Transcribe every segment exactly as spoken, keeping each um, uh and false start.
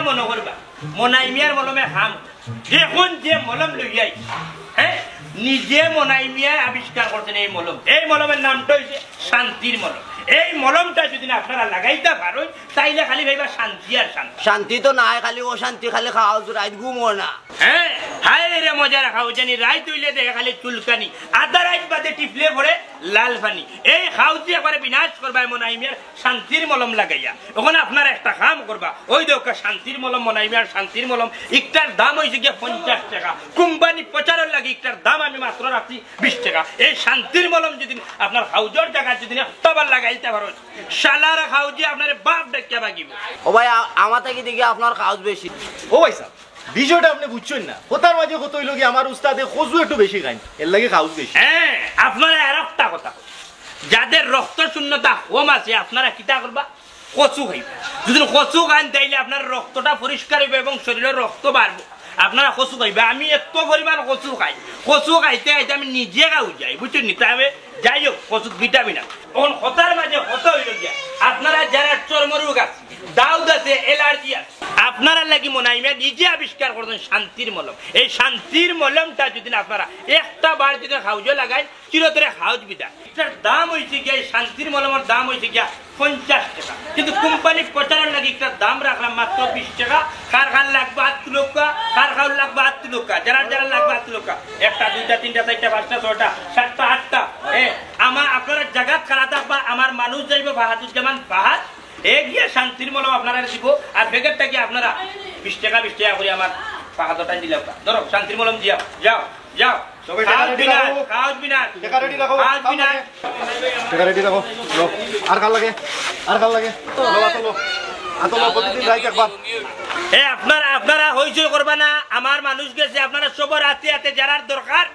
মনে করবা, মনাই মিয়ার মলমে কাম। দেখুন যে মলম লইয়াই, হ্যাঁ, নিজে মনাই মিয়া আবিষ্কার করছেন এই মলম। এই মলমের নামটা হইছে শান্তির মলম। এই মলমটা যদি না আপনারা লাগাইতা পারইন, তাইলে খালি ভাইবা শান্তি আর শান্তি। শান্তি তো নাই, খালি অশান্তি, খালি খাওজ, রাইত ঘুম অয় না। হ্যাঁ, হায় রে মজার খাওজ জানি, রাইত হইলে দেখে খালি চুলকানি, আধা রাইত বাদে টিপলে পড়ে লাল পানি। এই খাওজি একবারে বিনাশ করবা এমন আইমিয়ার শান্তির মলম লাগাইয়া। এখন আপনারা একটা কাম করবা, ওই দেখউক্কা শান্তির মলম মনাইমিয়ার শান্তির মলম, একটার দাম হইছে গিয়া পঞ্চাশ টাকা। কোম্পানি প্রচারের লাগি একটার দাম আমি মাত্র রাখছি বিশ টাকা। এই শান্তির মলম যদি আপনার খাওজর জায়গায় যদি একটাবার লাগাইতা পারো, শালার খাওজি আপনারে বাপ ডাকিয়া বাগিব। ও ভাই, আ-, আমার থাকি দেখি আপনার খাওজ বেশি। ও ভাই সাহেব, বিষয়টা আপনি বুঝছেন না। কথার মাঝে কথা হইল কি, আমার উস্তাদে কচু একটু বেশি খাইন, এর লাগি খাউজ বেশি। হ্যাঁ, আপনারা আর একটা কথা, যাদের রক্ত শূন্যতা কম আছে, আপনারা কিতা করবা? কচু খাইবা। যদি কচু খান, তাইলে আপনার রক্তটা পরিষ্কার হইবে এবং শরীরের রক্ত বাড়বো। আপনারা কচু খাইবা। আমি এত পরিমাণ কচু খাই, কচু খাইতে খাইতে আমি নিজে খাওজ যাই, বুঝছেন নি? তবে যাই হোক, কচু ভিটামিন আছে। এখন কথার মাঝে কথা হইল গিয়া, আপনারা যারা চর্মরোগ আছে, দাউদ আছে, অ্যালার্জি আছে, আপনারা লাগি মনাইমিয়া নিজে আবিষ্কার করছেন শান্তির মলম। এই শান্তির মলমটা যদি না আপনারা একটা বার যদি খাওজো লাগাই, চিরতরে খাওজ বিদায়। এটার দাম হইছে গিয়া, এই শান্তির মলমের দাম হইছে গিয়া পঞ্চাশ টাকা, কিন্তু কোম্পানি প্রচারের লাগি একটা দাম রাখলাম মাত্র বিশ টাকা। কার কার লাগবে হাত তুলউক্কা, কার কার লাগবে হাত তুলউক্কা, যারা যারা লাগবে হাত তুলউক্কা। একটা, দুইটা, তিনটা, চারটা, পাঁচটা, ছয়টা, সাতটা, আটটা। এ, আমার, আপনারা জাগাত খাড়া থাকবা, আমার মানুষ যাইব ফাহাদুজ্জামান ফাহাদ, এ গিয়া শান্তির মলম আপনারা দিব, আর প্যাকেটটা গিয়া আপনারা বিশ টাকা, বিশ টাকা করে আমার ফাহাদটাই দিলাম। ধরো, শান্তির মলম দিয়া যাও, যাও। সবাই টাকা খাওজ রেডি বিনা, রাখো। খাওজ বিনা, টাকা রেডি রাখো। খাওজ বিনা। টাকা রেডি রাখো। লো। আর কার লাগে? আর কার লাগে? লো, আতো লো। আতো লো, প্রতিদিন রাইত একবার। এ, আপনারা, আপনারা হইচই করবা না। আমার মানুষ গেছে, আপনারা সবার হাতে হাতে যারার দরকার,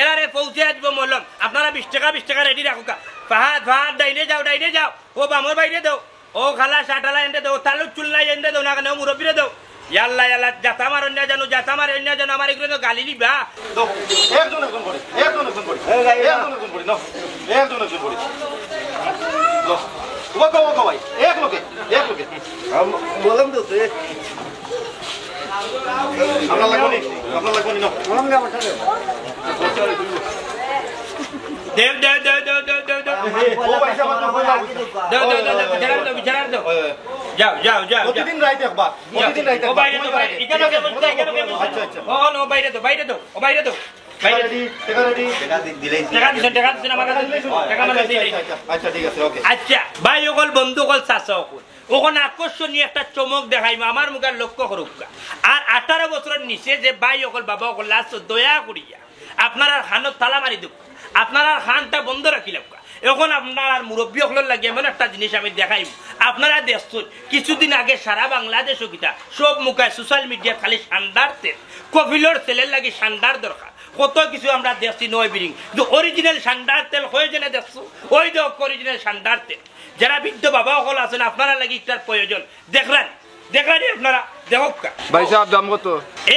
এরারে পৌঁছে দিব মলম। আপনারা বিশ টাকা, বিশ টাকা রেডি রাখুক্কা। ফাহাদ, ফাহাদ, ডাইনে যাও, ডাইনে যাও। ও বামর বাইরে দেও। ও খালা, শাটালা এনরে দেও, তালুর চুল নাই এনরে দেও, না কেন মুরব্বিরে দেও। ইয়াল্লা, ইয়াল্লা, জাতা মারইন না জানো, জাতা মারইন না জানো, আমার এগুলো তো গালি লিবা। দাও, একজন একজন করে, একজন একজন করে, এই ভাই, একজন একজন করে, নাও, একজন একজন করে। দাও। ওকে, ওকে ভাই, এক লোকে, এক লোকে। আম-, বললাম তো, তুই আপনার লাগবো নি? আপনার লাগবো নি? নাও। দেও, দেও, দেও। ও ভাই, সাহেব, আপনার ফোন লাগবো। দেও, দেও, দেও, দেও, বিচারার দেও, বিচারার দেও। ওই, ওই। যাও, যাও, যাও, যাও। প্রতিদিন রাইতে একবার, প্রতিদিন রাইতে ও একবার। বাইরে তো, ঘুমাইবার বাইরে, আগে। এখানে কে বলছে, এখানে কে বলছে? আচ্ছা, আচ্ছা। ও, নো, বাইরে তো, বাইরে তো, ও বাইরে তো। টাকা বাইরে। রেডি, টাকা রেডি। টাকা দিছেন, টাকা দিছেন আমার কাছে। টাকা আমার কাছে নেই। আচ্ছা, আচ্ছা, আচ্ছা, আচ্ছা, ঠিক আছে, ওকে। আচ্ছা, ভাই অকল, বন্ধু অকল, চাচা অকল। অখন আকর্ষণীয় একটা চমক দেখাইমু, আমার মুখে লক্ষ্য করউক্কা। আর আঠারো বছরের নিচে যে ভাই অকল, বাবা অকল আছো, দয়া করিয়া আপনারার কানর তালা মারি দেউক্কা, আপনারার কানটা বন্ধ রাখিলাউক্কা। অখন আপনারার মুরব্বি অকলর লাগি এমন একটা জিনিস আমি দেখাইমু। আপনারা দেখছইন, কিছুদিন আগে সারা বাংলাদেশো কিতা সব মুখায় social media-ত খালি সান্ডার তেল, কফিলর তেলর লাগি সান্ডার দরকার। কত কিছু আমরা দেখছি নয় বিরিং, কিন্তু original সান্ডার তেল কয়জনে দেখছো? ওই দেখো original সান্ডার তেল। যারা বৃদ্ধ বাবা অকল আছেন, আপনারার লাগি ইটার প্রয়োজন। দেখরানি, দেখরানি আপনারা, দেখউক্কা। ভাই সাহেব, দাম কত?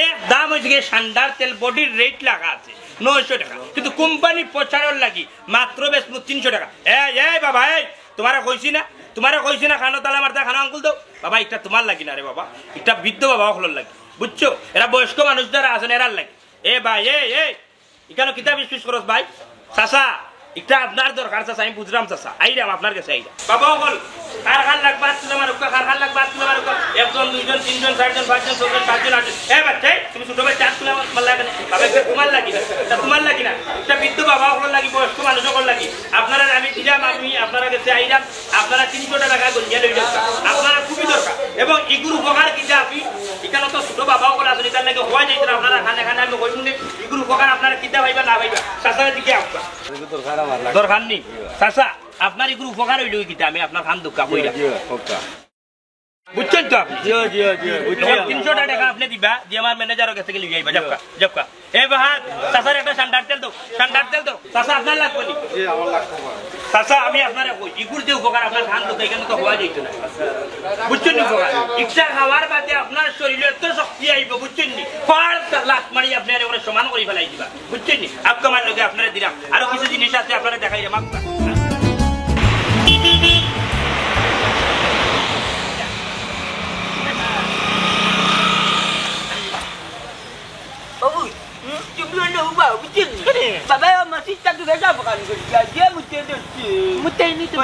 এক দাম হইছে গিয়া সান্ডার তেল, body-র rate লেখা আছে নয়শো টাকা, কিন্তু কোম্পানি প্রচারর লাগি মাত্র বেচমু তিনশো টাকা। এই, এই বাবা, এই, তোমারে কইছি না, তোমারে কইছি না, কানো তালা মারতা, কানো আঙ্গুল দেও। বাবা, ইটা তোমার লাগি না রে বাবা, ইটা বৃদ্ধ বাবা অকলর লাগি, বুঝছো? এরা বয়স্ক মানুষ যারা আছেন, এরার লাগি। এ ভাই, এই, এই, ইখানো কিতা বিশ পিস খরচ ভাই? চাচা, ইটা আপনার দরকার চাচা, আমি বুঝরাম চাচা। আইরাম আপনার গেছে আইরাম। বাবা অকল, কার কার লাগবা আত তুলে মারউক্কা, কার কার লাগবা আত তুলে মারউক্কা। একজন, দুইজন, তিনজন, চারজন, পাঁচজন, ছয়জন, সাতজন, আটজন। এ বাচ্চা, এই, তুমি ছোট বাচ্চা আত তুলে মারলা কেনে? বাবা, ইটা তোমার লাগি না, ইটা তোমার লাগি না। ইটা বৃদ্ধ বাবা অকলর লাগি, বয়স্ক মানুষ অকলর লাগি। আপনারারে আমি দিরাম, আমি আপনারার গেছে আইরাম। আপনারা তিনশো টাকা গঞ্জিয়া লই যাউক্কা, আপনারার খুবই দরকার। এবং ইগুর উপকার কিতা আপনি, ইখানো তো ছোট বাবা অকল আছেন, ইতার লাগি কওয়া যাইতো না, আপনারা কানে কানে আমি কইমু নে, ইগুর উপকার আপনারা কিতা পাইবা না পাইবা, চাচার দিকে আউক্কা। দরকার নি? চাচা, আপনার ইগুর উপকার অইলো কিতা, আমি আপনার কান দুঃখা কইরা। বুঝছেন তো আপনি? জি, জি, জি, বুঝছি। তখন তিনশো টাকা আপনি দিবা, দিয়া আমার ম্যানেজারর গেছে গিয়া লইয়া আইবা, যাউক্কা, যাউক্কা। এ বাহাত, চাচার একটা সান্ডার তেল দেও, সান্ডার তেল দেও। চাচা, আপনার লাগবো নি? জি, আমার লাগবো, ভাই। চাচা, আমি আপনারে কই, ইগুর যে উপকার আপনার কান দুঃখা, ইখানো তো কওয়া যাইতো না। বুঝছেন নি উপকার? ইটা খাওয়ার বাদে আপনার শরীরে এত শক্তি আইবো, বুঝছেন নি? পাড় লাত মারি আপনি আর ওরে সমান করি ফেলাই দিবা। বুঝছেন নি? আউক্কা আমার লগে আপনারে দিরাম। আরো কিছু জিনিস আছে আপনারে দেখাইরাম, আউক্কা।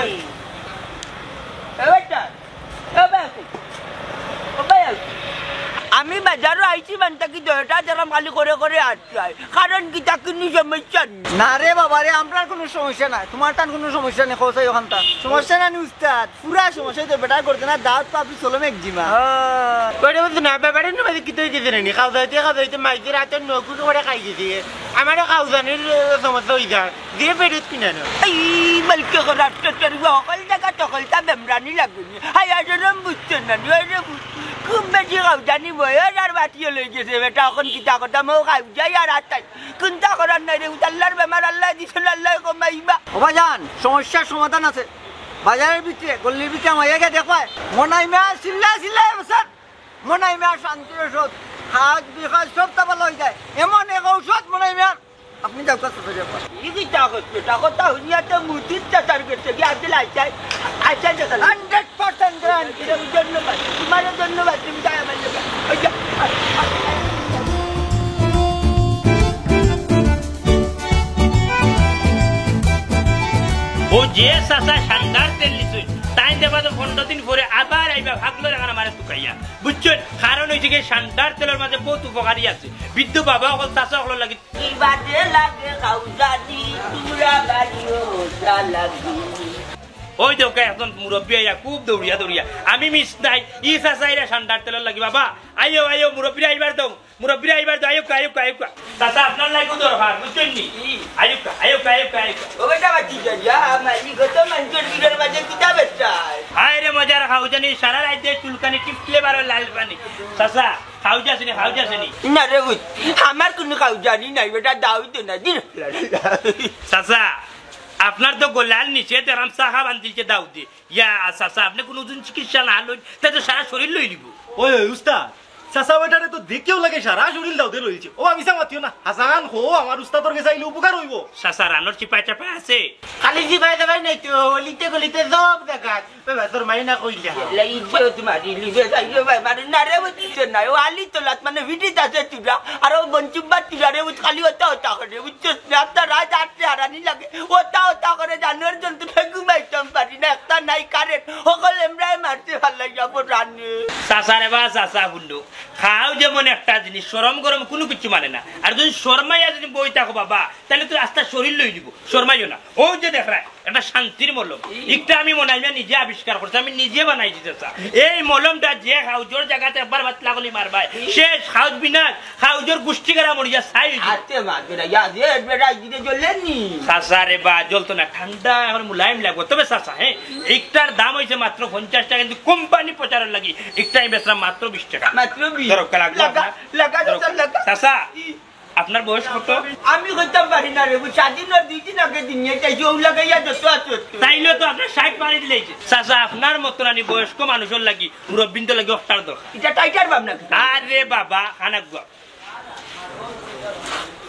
এ বেটা, এ বেটা, ও ভাই, আমি বাজারো আইছি, মানে, তাকি দয়টা যেরাম খালি করে করে আটকায়। কারণ কিতা, কুনু সমস্যা নি? না রে বাবা রে, আমরার কুনু সমস্যা নাই, তুমার তান কুনু সমস্যা নাই। কও চাই অখানতা সমস্যা না নি উস্তাদ, পুরা সমস্যা। তো বেটা করতে না, দাওত পাবি চলো একজিমা। ওরে বুঝ না, ব্যাপারে না, মানে, কিতা অইছে জানি নি? খাওয়া দাওয়াতে, খাওয়া দাওয়াতে মাইজে রাতে নৌকু করে খাই গেছি। আমারও খাওয়া জানির সমস্যা অই যায়। দিয়ে বেরোত কিনা না? এই মালকে রাস্তা চড়িবা, হকল জাগা তকলতা বেমরানি লাগুনি। হাই, আর জনম বুঝছে না নি, ওই রে বুঝ। খুব বেশি খাওয়া জানি বয়স আর বাটিও লই গেছে বেটা, অখন কিতা কথা, মৌ খাওয়া যায় আর আতাই। কুন্তা করার নাই রে, উতা আল্লার বেমার, আল্লায় দিছইন, আল্লায় কমাইবা। ও ভাইজান, সমস্যার সমাধান আছে। বাজারের ভিতরে, গল্লির ভিতরে আমার একে দেখবায়, মনাই মিয়া চিল্লা চিল্লা বসত। মনাই মিয়া শান্তির ঔষধ, হাত বিকাল সব তা ভালা অই যায়। এমন এক ঔষধ মনাই মিয়ার, আপনি যাও কাছে ফিরে যাও। ই কিতা কইছে? তা কথা হুনিয়া তো মুদির চাচার গেছে গিয়া আব্দুল আইছাই, আইছাই দেখা যায়। Hundred percent guarantee. ধন্যবাদ, তুমারে ধন্যবাদ, তুমি যাও আমার লগে। ওই যে, ও যে চাচা শানদার তেল নিছইন, তাইন দেখবা তো পনরো দিন পরে আবার আইবা, ভাগলো লাখান আমারে তুকাইয়া। বুঝছইন? কারণ অইছে কি, শানদার তেলর মাঝে বউত উপকারী আছে। বৃদ্ধ বাবা অকল, চাচা অকলর লাগি। কি বাজে লাগে খাওয়া জানি, তুমরা বাড়িও চালাকি। ওই দেখো, একজন মুরব্বি আইয়া খুব দৌড়িয়া দৌড়িয়া। আমি মিস নাই, ই চাচা আইরা শানদার তেলর লাগি। বাবা, আইও, আইও, মুরব্বিরে আইবার দেও। মুরব্বিরে আইবার দেও, আইউক্কা, আইউক্কা, আইউক্কা। চাচা, আপনার লাগিও দরকার, বুঝছইন নি? ই। আইউক্কা, আইউক্কা, আইউক্কা, আইউক্কা। ও বেটা, বাকি যা, যা, মালিক হতো মানুষের ভিড়ের মাঝে কিতা বেচা? হায় রে মজার খাওয়া জানি, সারা রাইতে চুলকানি, টিপলে বারো লাল পানি। চাচা, খাওয়া জানি, খাওয়া জানি। না রে বুঝ, আমার কুনু খাওয়া জানি নাই, বেটা, দাও তো না, দিন। চাচা, আপনার তো গোলাল নিচে তেরাম চাহা বান্ধিলছে দাও দি। ইয়া, চাচা, আপনে কুনু ওজন চিকিৎসা না লইন, তাই তো সারা শরীর লই লিবো। ওই, ওই, উস্তাদ, চাচা বেটারে তো দেখিয়াউ লাগে সারা শরীর দাউদে লইছে। ও, আমি মিছা মাতিও না, হাছাখান কও, আমার উস্তাদর গেছে আইলে উপকার অইবো। চাচা, রানর চিপায় চাপায় আছে? খালি চিপায় চাপায় নাই তো, অলিতে গলিতে সব জাগাত। ওই বা, তোর মাই না কইলা। লাই ইজ্জত মারি লিবে, যাই রে ভাই, মারি না রে, বুঝছস না? ও আলি তোলাত মানে ভিডিত আছে তুরা, আর ও বঞ্চুব্বা তুরা রে, বুঝ, খালি ওটা ওটা করে, বুঝছস না? আপনার রাত আটতে হারানি লাগে, ওটা ওটা করে জানোয়ার জন্তু ঘুমাইতাম পারি না, একটা নাই কারেন্ট, হকল এমরায় মারতে ভাল্লাই যাবো রানে। চাচা রে বা, চাচা হুনো, খাও যেমন একটা জিনিস, শরম গরম কুনু কিচ্ছু মানে না। আর যদি শরমাইয়া যদি বই থাকো বাবা, তাইলে তো আস্তা শরীর লই দিব, শরমাইও না। ও যে দেখরায়, একটা শান্তির মলম। ই। একটা আমি মনাই মিয়া নিজে আবিষ্কার করছি, আমি নিজে বানাইছি চাচা। এই মলমটা যে হাউজর জাগাত একবার বাতলা গুলি মারবায়, ই। শেষ, হাউজ বিনাশ, হাউজর গুষ্টি গাড়া মরিয়া ছাই অইযিবো। আতে মা, বেটা, ইয়া, যে বেটা, ইদিকে জ্বলে নি। চাচা রে বা, জ্বলতো না, ঠান্ডা, এখন মুলায়েম লাগবো। তবে চাচা, হ্যাঁ, একটার দাম অইছে মাত্র পঞ্চাশ টেকা, কিন্তু কোম্পানি প্রচারর লাগি একটা আমি বেচলাম মাত্র বিশ টেকা। মাত্র বিশ? ধরো, লাগা, লাগা, ধরো। চাচা, লাগা। চাচা, ই। আপনার বয়স কত? আমি কইতাম পারি না রে, স্বাধীনর দুই দিন আগে দিন নিয়া চাইছি, ও লাগাইয়া যত আছো। তাইলে তো আপনার ষাট পারি দিলাইছে। চাচা, আপনার মতন আনি বয়স্ক মানুষর লাগি, মুরব্বিন্তর লাগি অক্টার দরকার। এটা টাইটার ভাবনা কি? আরে বাবা, খানাগুয়া।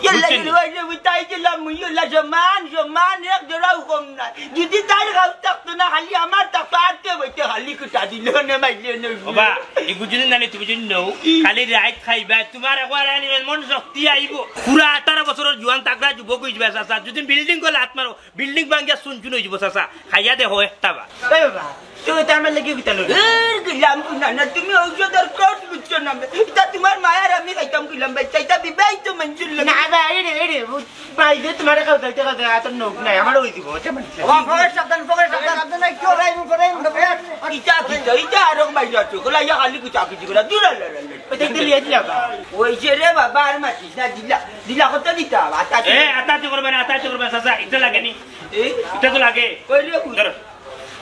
ইয়ে বুঝছেন লাগে নি? রে, ওই যে উঠাই দিলাম, মুই ওলা সমান, সমান, এক জোড়াও কম নাই। যদি তার গাছ থাকতো না, খালি আমার থাকতো, আর কে বইতে খালি কুটা দিল না, মাইলে না। বাবা, এগু যদি নানি তুমি যদি নও, ই। খালি রাইত খাইবা, তোমার একবার আনি এমন শক্তি আইব। পুরা আঠারো বছরর জুয়ান তাগড়া যুবক অই যাবে, চাচা। যদি বিল্ডিং গো লাত মারো, বিল্ডিং ভাঙ্গিয়া চুন চুন অই যাব, চাচা। খাইয়া দেখো একটা বার। এই বাবা, তুই তো আমার লাগি কিতা লড়ি? এর গেলাম না, না, তুমি ঔষধর কোর্স বুঝছো না। এটা তোমার মায়ার আমি খাইতাম কিলাম ভাই, চাইতা বিবাহিত মানুষের লগে। না ভাই, এরে, এরে, ভাই, যে তোমারে খাওয়া যাইতে খাওয়া যায়, এত নোক নাই, আমারও অই দিব, ওটা মানে। বাবা, ফকেট সাবধান, ফকেট সাবধান, সাবধান, এই কেউ রাইমু, রাইমু, ফকেট। ইটা, ইটা, ইটা আরো বাইরে আছে, ওগুলা ইয়া খালি কুচা কুচি করে, দূর আলে, আলে। ওই দেখতে লিয়ে দিলা বা? ওই যে রে বাবা, আর মাতিস না, দিলা, দিলা কত দিতা? আতা এ, আতা তো করবে না, আতা তো করবে না, চাচা, এটা লাগে নি? এই? এটা তো লাগে। কই রে, কই? ধরো।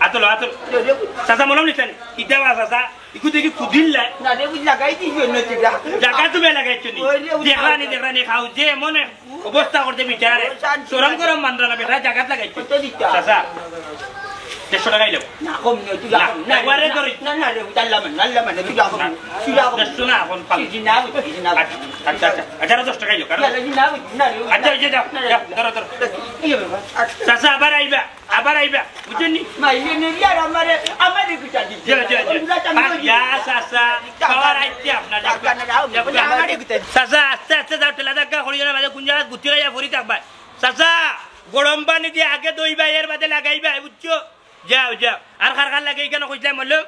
আতো লো, আতো লো। রে, রে, কই? চাচা, মলম নিছেন? ইটা বা, চাচা, ইকু দেখি কুদিল লাই। না রে, বুঝ লাগাই দিস না, তুই যা। জাগা তুমি লাগাইছো নি? ওই রে, উঠা, দেখরা নি, উঠা। দেখরা নি, খাও, যে মনে অবস্থা করতে বিচারে। ও, শান্তি শরম নাই। গরম মানরা না, বেটা, জাগাত লাগাইছো। কত দিতা? চাচা, দেড়শো টাকাই দেও। না, কম নেই, তুই যা, না, কম। না, একবারে না, ধরি। না, না রে, উঠা আল্লাহ মানে, আল্লাহ মানে, তুই যা, কম। না, তুই যা, কম। দেড়শো না, এখন পাঁচ। জি, না, বুঝ, জি, না, বুঝ। আচ্ছা, আচ্ছা, আচ্ছা, আচ্ছা, আরো দশ টাকাই দেও, কারণ না, জি, না, বুঝ, না রে, আচ্ছা, উঠা। ওই যে যাও, না, না, যাও, না। ধরো, ধরো। ইয়ে বাবা, আচ্ছা। চাচা, আবার আইবা। আবার আইবা, বুঝছইন নি? মাইলে নেবি আর আমারে, আমারে গুটা দিতে। জি, জি, জি। ওগুলা তো আমি আর করি। যা, চাচা, টাকা খাওয়ার আইতে আপনার টাকা না, যাও, যাও, আমারে গুটা দিতে। চাচা, আস্তে আস্তে যাও, ঠেলা ধাক্কা করিও না, বাদে কোন জাগাত গুটি খাইয়া পড়ি থাকবা। চাচা, গরম পানি দিয়া আগে ধইবা, এর বাদে লাগাইবা, বুঝছো? যাও, যাও। আর কার কার লাগে ইখানো কইছলায় মলম?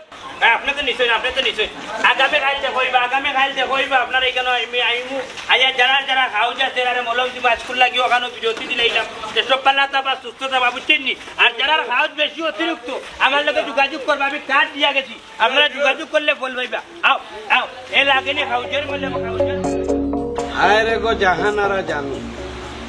আপনে তো নিছইন, আপনে তো নিছইন। আগামী কাইল দেখইবা, আগামী কাইল দেখইবা, আপনার ইখানো আইমু, আইয়া যারার যারার খাউজ আছে, তারারে মলম দিমু, আইজকুর লাগি অখানো বিরতি দিলাইলাম। তে সব ভালা থাকবা, সুস্থ থাকবা, বুঝছইন নি? আর যারার খাউজ বেশি অতিরিক্ত, আমার লগে যোগাযোগ করবা, আমি কার্ড দিয়া গেছি। আপনারা যোগাযোগ করলে ফল পাইবা। আও, আও, এ লাগেনি খাউজর মলম, খাউজর। হায় রে গো জাহানারা জানু,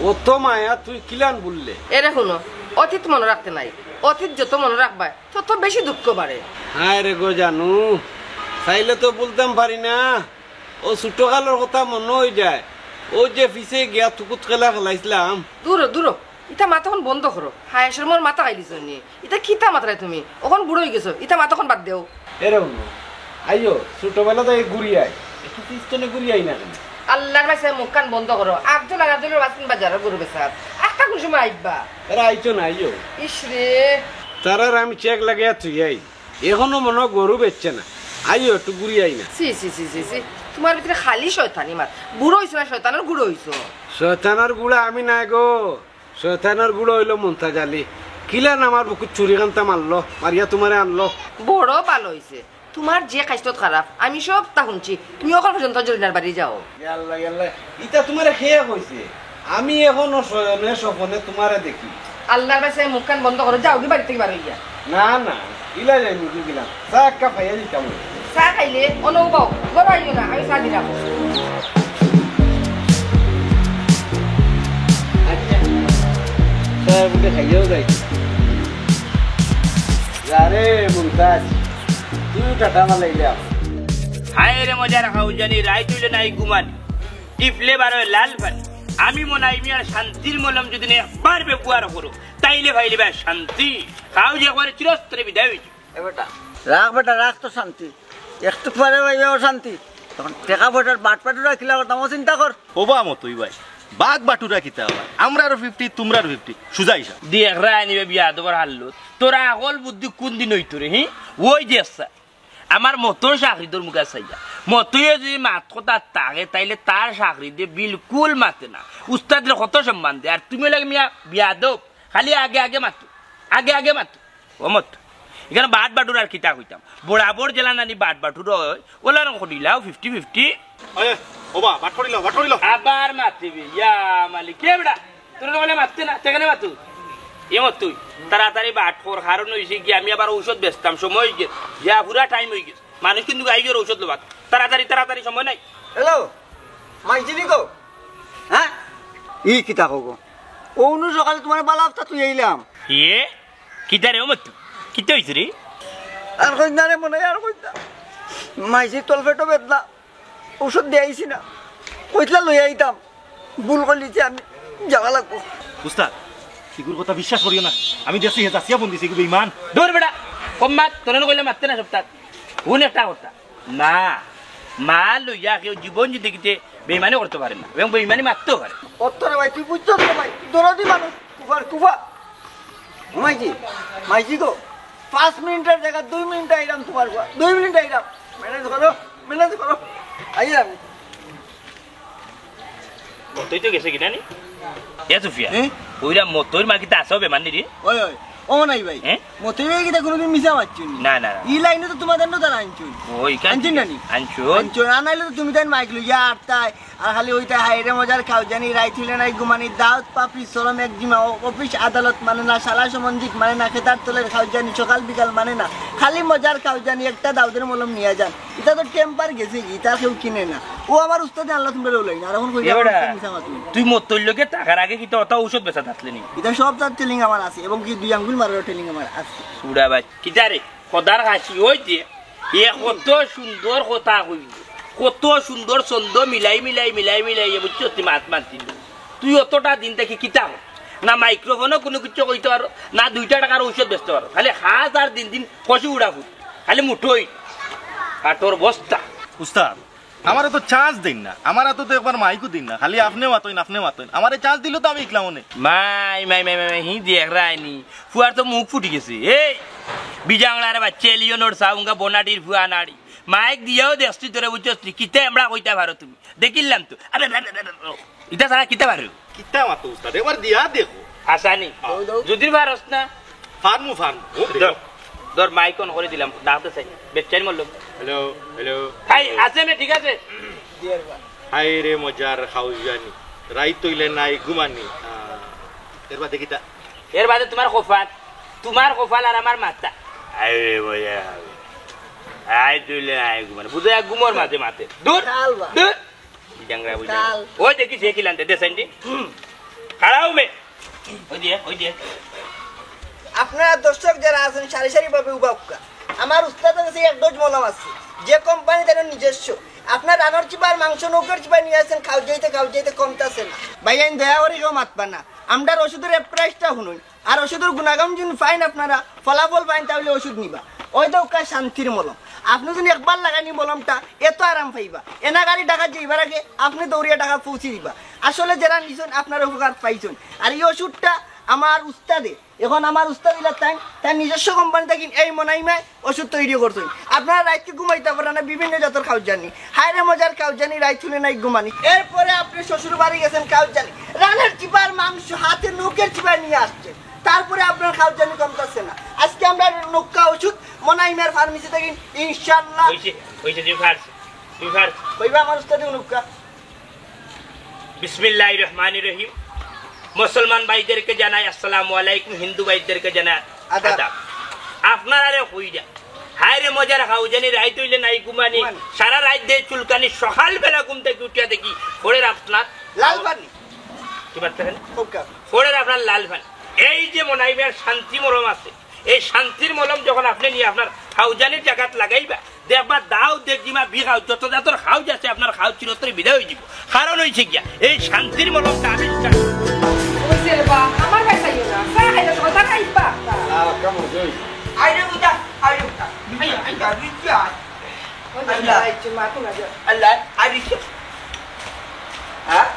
অত মায়া তুই কিলান ভুললে? এরে হুনো, অতীত মনো রাখতে নাই, অতীত যত মনো রাখবায়, তত বেশি দুঃখ বাড়ে। হায় রে গো জানু, চাইলে তো ভুলতাম পারি না। অউ ছুটো কালর কথা মনো অইযায়, অউ যে পিছে গিয়া তুকুত খেলা খেলাইছলাম। দুরো, দুরো, ইতা মাত অখন বন্ধ করো। হায়, শরমর মাথা খাইলিছো নি? ইতা কিতা মাতরায় তুমি? অখন বুড়া অইগেছো, ইতা মাত অখন বাদ দেও। এরে হুনো, আইও, ছুটোবেলা থাকি ঘুরি আই, একটু পিস্তনে ঘুরি আই না কেনে? আল্লার বায়, মুখখান বন্ধ করো। আফজল আর আফজলর বাসিন বাজারো গরু বেচাত। আখতা কুন সময় আইবা? এরা আইছো না, আইও। ইস রে। তারার আমি চেক লাগাইয়া থুই আই, অখনো মনো অয় গরু বেচছে না। আইও, একটু ঘুরি আই না। ছি, ছি, ছি, ছি, ছি। তুমার ভিতরে খালি শয়তানি মাত। বুড়া অইছো না, শয়তানর গুড়া অইছো। শয়তানর গুড়া আমি নায় গো, শয়তানর গুড়া অইলো মুমতাজ আলী। কিলান আমার বুকুত ছুরি কান্তা মারলো, মারিয়া তুমারে আনলো। বড় ভালা অইছে, তুমার যে খাইসলত খারাপ, আমি সবতা হুনছি। তুমি অখন পর্যন্ত জরিনার বাড়ি যাও। ইয়াল্লা, ইয়াল্লা, ইতা তুমারে কে কইছে? আমি অখনো শয়নে স্বপনে তুমারে দেখি। আল্লার বায়, মুখখান বন্ধ করো, যাওগি বাড়ি থাকি বার অইয়া। না, না, ইলা যাইমু, গেলাম। চা এক কাপ খাইয়া দিতাম। চা খাইলে অনো বও, ঘরো আইও না, আমি চা দিরাম। আচ্ছা, চা বুকে খাইয়াও যাই। আরে মুমতাজ, তুই টাটা মালাইলে আমার। হায় রে মজার খাউজানি, রাইত অইলে নাই ঘুমানি, টিপলে বারয় লাল পানি। আমি মনাই মিয়ার শান্তির মলম যদি না একবার ব্যবহার করো, তাইলে পাইলিবায় শান্তি। খাউজি একবারে চিরস্থায়ী বিদায় অইছে। এ বেটা, রাখ বেটা, রাখ তো শান্তি। একটু পরে পাইবে অশান্তি। তখন টেকা পয়সার বাটপাটুরা কিলা করতাম, ও চিন্তা কর। ওবা মতই ভাই, বাঘ বাটুরা কিতা ভাই? আমরারও ফিফটি, তুমরার ফিফটি, সুজা হিসাব। দেখরায় নি বে বিয়াদবর হাল্লত, তোরা আকল বুদ্ধি কুন দিন অইতো রে, হি? ওই যে আচ্ছা, আমার মতই চাকরিদর মুখা চাইয়া, মতইয়ে যদি মাত কথা থাকে, তাইলে তার চাকরিদে বিলকুল মাতে না। উস্তাদরে কত সম্মান দে, আর তুমি লাগে মিয়া বিয়াদব, খালি আগে আগে মাতো, আগে আগে মাতো। ও মত, ইখানো বাট বাটুর আর কিতা কইতাম, বরাবর যেলা নানি বাট বাটুর অয়, ওলা রং করিলাও ফিফটি ফিফটি। ওবা, বাট করিলাও, বাট করিলাও। আবার মাতিবি, ইয়া মালিক, কে বেটা? তোরে তো কইলে মাততে না, তে কেনে মাতো? এ মত তুই, তাড়াতাড়ি বাট কর, কারণ অইছে কি, আমি আবার ঔষধ বেচতাম, সময় অইগেছে, ইয়া পুরা টাইম অইগেছে। মানুষ কিন্তু আইগের ঔষধ লবার, তাড়াতাড়ি, তাড়াতাড়ি, সময় নাই। হ্যালো, মাইজিনি গো? হ্যাঁ? ই কিতা কও গো? অউনু সকালে তুমার বালা আফতা তুই আইলাম। ইয়ে? কিতা রে ও মত? কিতা অইছে রে? আর কইস না রে মনে, আর কইস না। মাইজির তলপেটো বেদনা, ঔষধ দিয়া আইছি না, কইতলা লইয়া আইতাম, ভুল করিলিছি আমি, যাওয়া লাগবো। উস্তাদ, ইগুর কথা বিশ্বাস করিও না, আমি দেখছি হে যাচিয়া ফোন দিছে, ইগু বেইমান। দূর বেটা, কম মাত, তোরে না কইলে মাততে না সপ্তাহ। হুন একটা কথা, মা, মা লইয়া কেউ জীবন জিন্দেগিতে বেইমানি করতে পারে না, এবং বেইমানি মারতেও পারে না। অত রে ভাই, তুই বুঝছস না ভাই, তুই দরদি মানুষ, কুফার, কুফা। মাইজি, মাইজি গো, পাঁচ মিনিটর জাগাত দুই মিনিট আইরাম তুমার ঘর, দুই মিনিট আইরাম। ম্যানেজ করো, ম্যানেজ করো, আইরাম। মতই তো গেছে কিনা নি? এ সুফিয়া, হ্যাঁ? ওইরা মতইর মা কিতা আছাও বেমার নি রে? ওই, ওই, ও নাই ভাই। হ্যাঁ? মতই ভাই কিতা কোনোদিন মিছা মাতছইন নি? না, না, না। ই লাইনে তো তুমার দোকানো তারা আনছইন। ও, ইখান আনছইন না নি? আনছইন। আনছইন। আর নাইলে তো তুমি তাইন মাইক লইয়া আরতায়। আর খালি ওইটা হায় রে মজার খাউজানি, রাইত হইলে নাই ঘুমানি, দাউদ, পাপড়ি, শরম, একজিমা, অ-, অফিস, আদালত মানে না, শালা সম্বন্ধিক মানে না, খেতার তলের খাউজানি, সকাল বিকাল মানে না, খালি মজার খাউজানি, একটা দাউদের মলম নিয়া যান। ইটা তো টেম্পার গেছে কি, ইটা কেউ কিনে না। ও আমার উস্তাদে আল্লাহ তুমরারে উলাই না, আর অখন কইরা এ বেটা, মিছা মাত। তুই মতইর লগে থাকার আগে কিতা অতা ঔষধ বেচাত আছলে নি? ইটা সব তার ট্রেনিং আমার আছে, এবং কি দুই আঙ্গুল মারারও ট্রেনিং আমার আছে। সুড়া ভাই, কিতা রে? খোদার খাসি অইতে, এ কত সুন্দর কথা কইল, কত সুন্দর ছন্দ মিলাই মিলাই, মিলাই মিলাই, এ বুঝছস, তুই মাত মাতিল। তুই অতটা দিন থাকি কিতা কর? না মাইক্রোফোনো কুনু কিচ্ছু কইতে পারো, না দুইটা টাকার ঔষধ বেচতে পারো, খালি খাস আর দিন দিন কষি উড়া ফুট, খালি মুঠোই কাঠর বস্তা। উস্তাদ, আমারে তো চান্স দেইন না, আমার আতো তো একবার মাইকও দেইন না, খালি আপনে মাতইন, আপনে মাতইন। আমারে চান্স দিলে তো আমি ইকলাম অনে। মাই, মাই, মাই, মাই, মাই, হি দেখরায়নি, ফুয়ার তো মুখ ফুটি গেছে। এই, বিজাংলার বাচ্চা, এলিয়নর সাউঙ্গা, বনাটির ফুয়া নাড়ি। মাইক দিয়াও দেখছি তোরে, বুঝছস তুই? কিতা আমরা কইতা পারো তুমি? দেখিলাম তো। আবে, আবে, আবে, আবে, আবে। ইটা ছাড়া কিতা পারো? কিতা মাতো উস্তাদ? একবার দিয়া দেখো। আসানি। দাও, দাও। যদি পারস না, ফার্মু, ফার্মু। ধর, ধর, মাইক অন করি দিলাম, ডাকতে চাই। বেচাইন মল্লম। Hello, hello. হাই, আছে নে, ঠিক আছে? হায় রে মজার খাউজানি, রাইত অইলে নাই ঘুমানি। আহ, এর বাদে কিতা? এর বাদে তুমার কপাল, তুমার কপাল আর আমার মাথা। হায় রে মজার খাউজানি, রাইত অইলে নাই ঘুমানি। বুঝো, এক ঘুমর মাঝে মাতে। দূর, কাল বা। দূর। জাংরা বুঝা। কাল। ওই দেখি সে কি লানতে, দে সেন্টি। খাড়াও মে। ওই দিয়ে, ওই দিয়ে। আপনারা দর্শক যারা আছেন, সারি সারি ভাবে উবা উক্কা। আমার উস্তাদের কাছে এক ডোজ মলম আছে, যে কোম্পানি তার নিজস্ব। আপনার রানর চিপার মাংস নৌকার চিপায় নিয়ে আসেন, খাও যাইতে, খাও যাইতে কমতাছে না। ভাইয়াইন, দয়া করি কেউ মাতবা না। আমরার ওষুধের প্রাইসটা শুনুন। আর ওষুধের গুণাগুণ যদি পাইন আপনারা, ফলাফল পাইন, তাহলে ওষুধ নিবা। ওই তো উক্কা শান্তির মলম। আপনি যদি একবার লাগানি মলমটা, এত আরাম পাইবা। এনা গাড়ি ঢাকা যাইবার আগে আপনি দৌড়িয়া ঢাকা পৌঁছে দিবা। আসলে যারা নিছেন, আপনারা উপকার পাইছেন। আর এই ওষুধটা আমার উস্তাদে, এখন আমার উস্তাদ ইলা তাই, তার নিজস্ব কোম্পানি থাকি এই মনাইমায় ওষুধ তৈরি করছেন। আপনারা রাইতকে ঘুমাইতা পাররা না, বিভিন্ন জাতর খাউজানি। হায় রে মজার খাউজানি, রাইত হইলে নাই ঘুমানি। এরপরে আপনি শ্বশুর বাড়ি গেছেন খাউজানি, রানের চিপার মাংস হাতে নৌকের চিপায় নিয়ে আসছেন, তারপরে আপনার খাউজানি কমতাছে না। আজকে আমরা নৌকা ওষুধ মনাইমার ফার্মেসি থাকি, ইনশাল্লাহ। ওই যে, ওই যে, তুমি ফার্স, তুমি ফার্স। কইবা আমার উস্তাদে নৌকা। বিসমিল্লাহির রহমানির রহিম। মুসলমান ভাইদেরকে জানাই আসসালামু আলাইকুম, হিন্দু ভাইদেরকে জানাই আদাব। আদাব। আপনারারে কইরা, হায় রে মজার খাউজানি, রাইত অইলে নাই ঘুমানি, ঘুমানি। সারা রাইত দে চুলকানি, সকালবেলা ঘুম থাকি উঠিয়া দেখি ফড়ের আপনার লাল পানি। কি বাচ্চা কেন? ফড়ের আপনার লাল পানি। এই যে মনাইমার শান্তি মলম আছে, এই শান্তির মলম যখন আপনি নিয়া আপনার খাউজানির জাগাত লাগাইবা, দেখবা দাও দেখজিমা বিঘাও যত জাতর খাউজ আছে আপনার খাউজ চিরতরে বিদায় অইযিবো। কারণ অইছে গিয়া এই শান্তির মলমটা আবিষ্কার। ওই যে বা, আমার ভাই চাইও না। চা খাইলে তো কথা নাই বা। আইরে বুঝা, আইরে বুঝা। আইরে, আইরে, আইরে, আইরে। ওই যে আল্লাহ। আল্লাহ, আইরে। হ্যাঁ?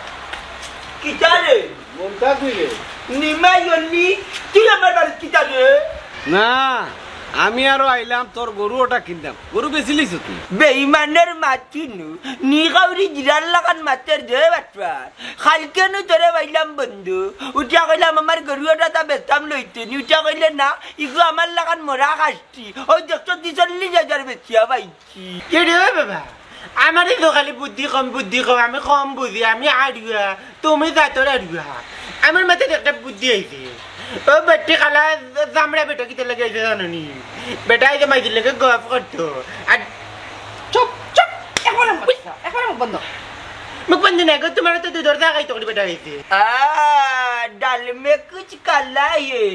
কিতা রে? মনটা তুই রে। নিমাই অলি, তুই আমার বাড়িত কিতা রে? না, আমি আরো আইলাম তোর গরু ওটা কিনতাম। গরু বেচিলিছ তুই? বেইমানর মাত নু, নি কাউরি জিরার লাখান মাতের দে বাটপার। কালকে নু তোরে পাইলাম বন্ধু, উঠিয়া কইলাম আমার গরু ওটা তা বেচতাম লইতে নি, উঠিয়া কইলে না, ইগু আমার লাখান মরা কাষ্টি। ওই দেখছো, দি চল্লিশ হাজার বেচিয়া পাই। কিরে বাবা, আমারে তো খালি বুদ্ধি কম, বুদ্ধি কম, আমি কম বুঝি, আমি আড়ুয়া, তুমি জাতর আড়ুয়া। আমার মাথাত একটা বুদ্ধি আইছে। ও বেটি কালা চামড়া বেটা কিতা লাগি আইছে জানো নি? বেটা আইছে মাইজির লগে গফ করতো। আর চুপ, চুপ, একবারে মুখ বন্ধ, একবারে মুখ বন্ধ। মুখ বন্ধ না গো, তোমার তো দুধর জাগাই তো বেটা আইছে। আ, ডাল মে কুছ কালা হে।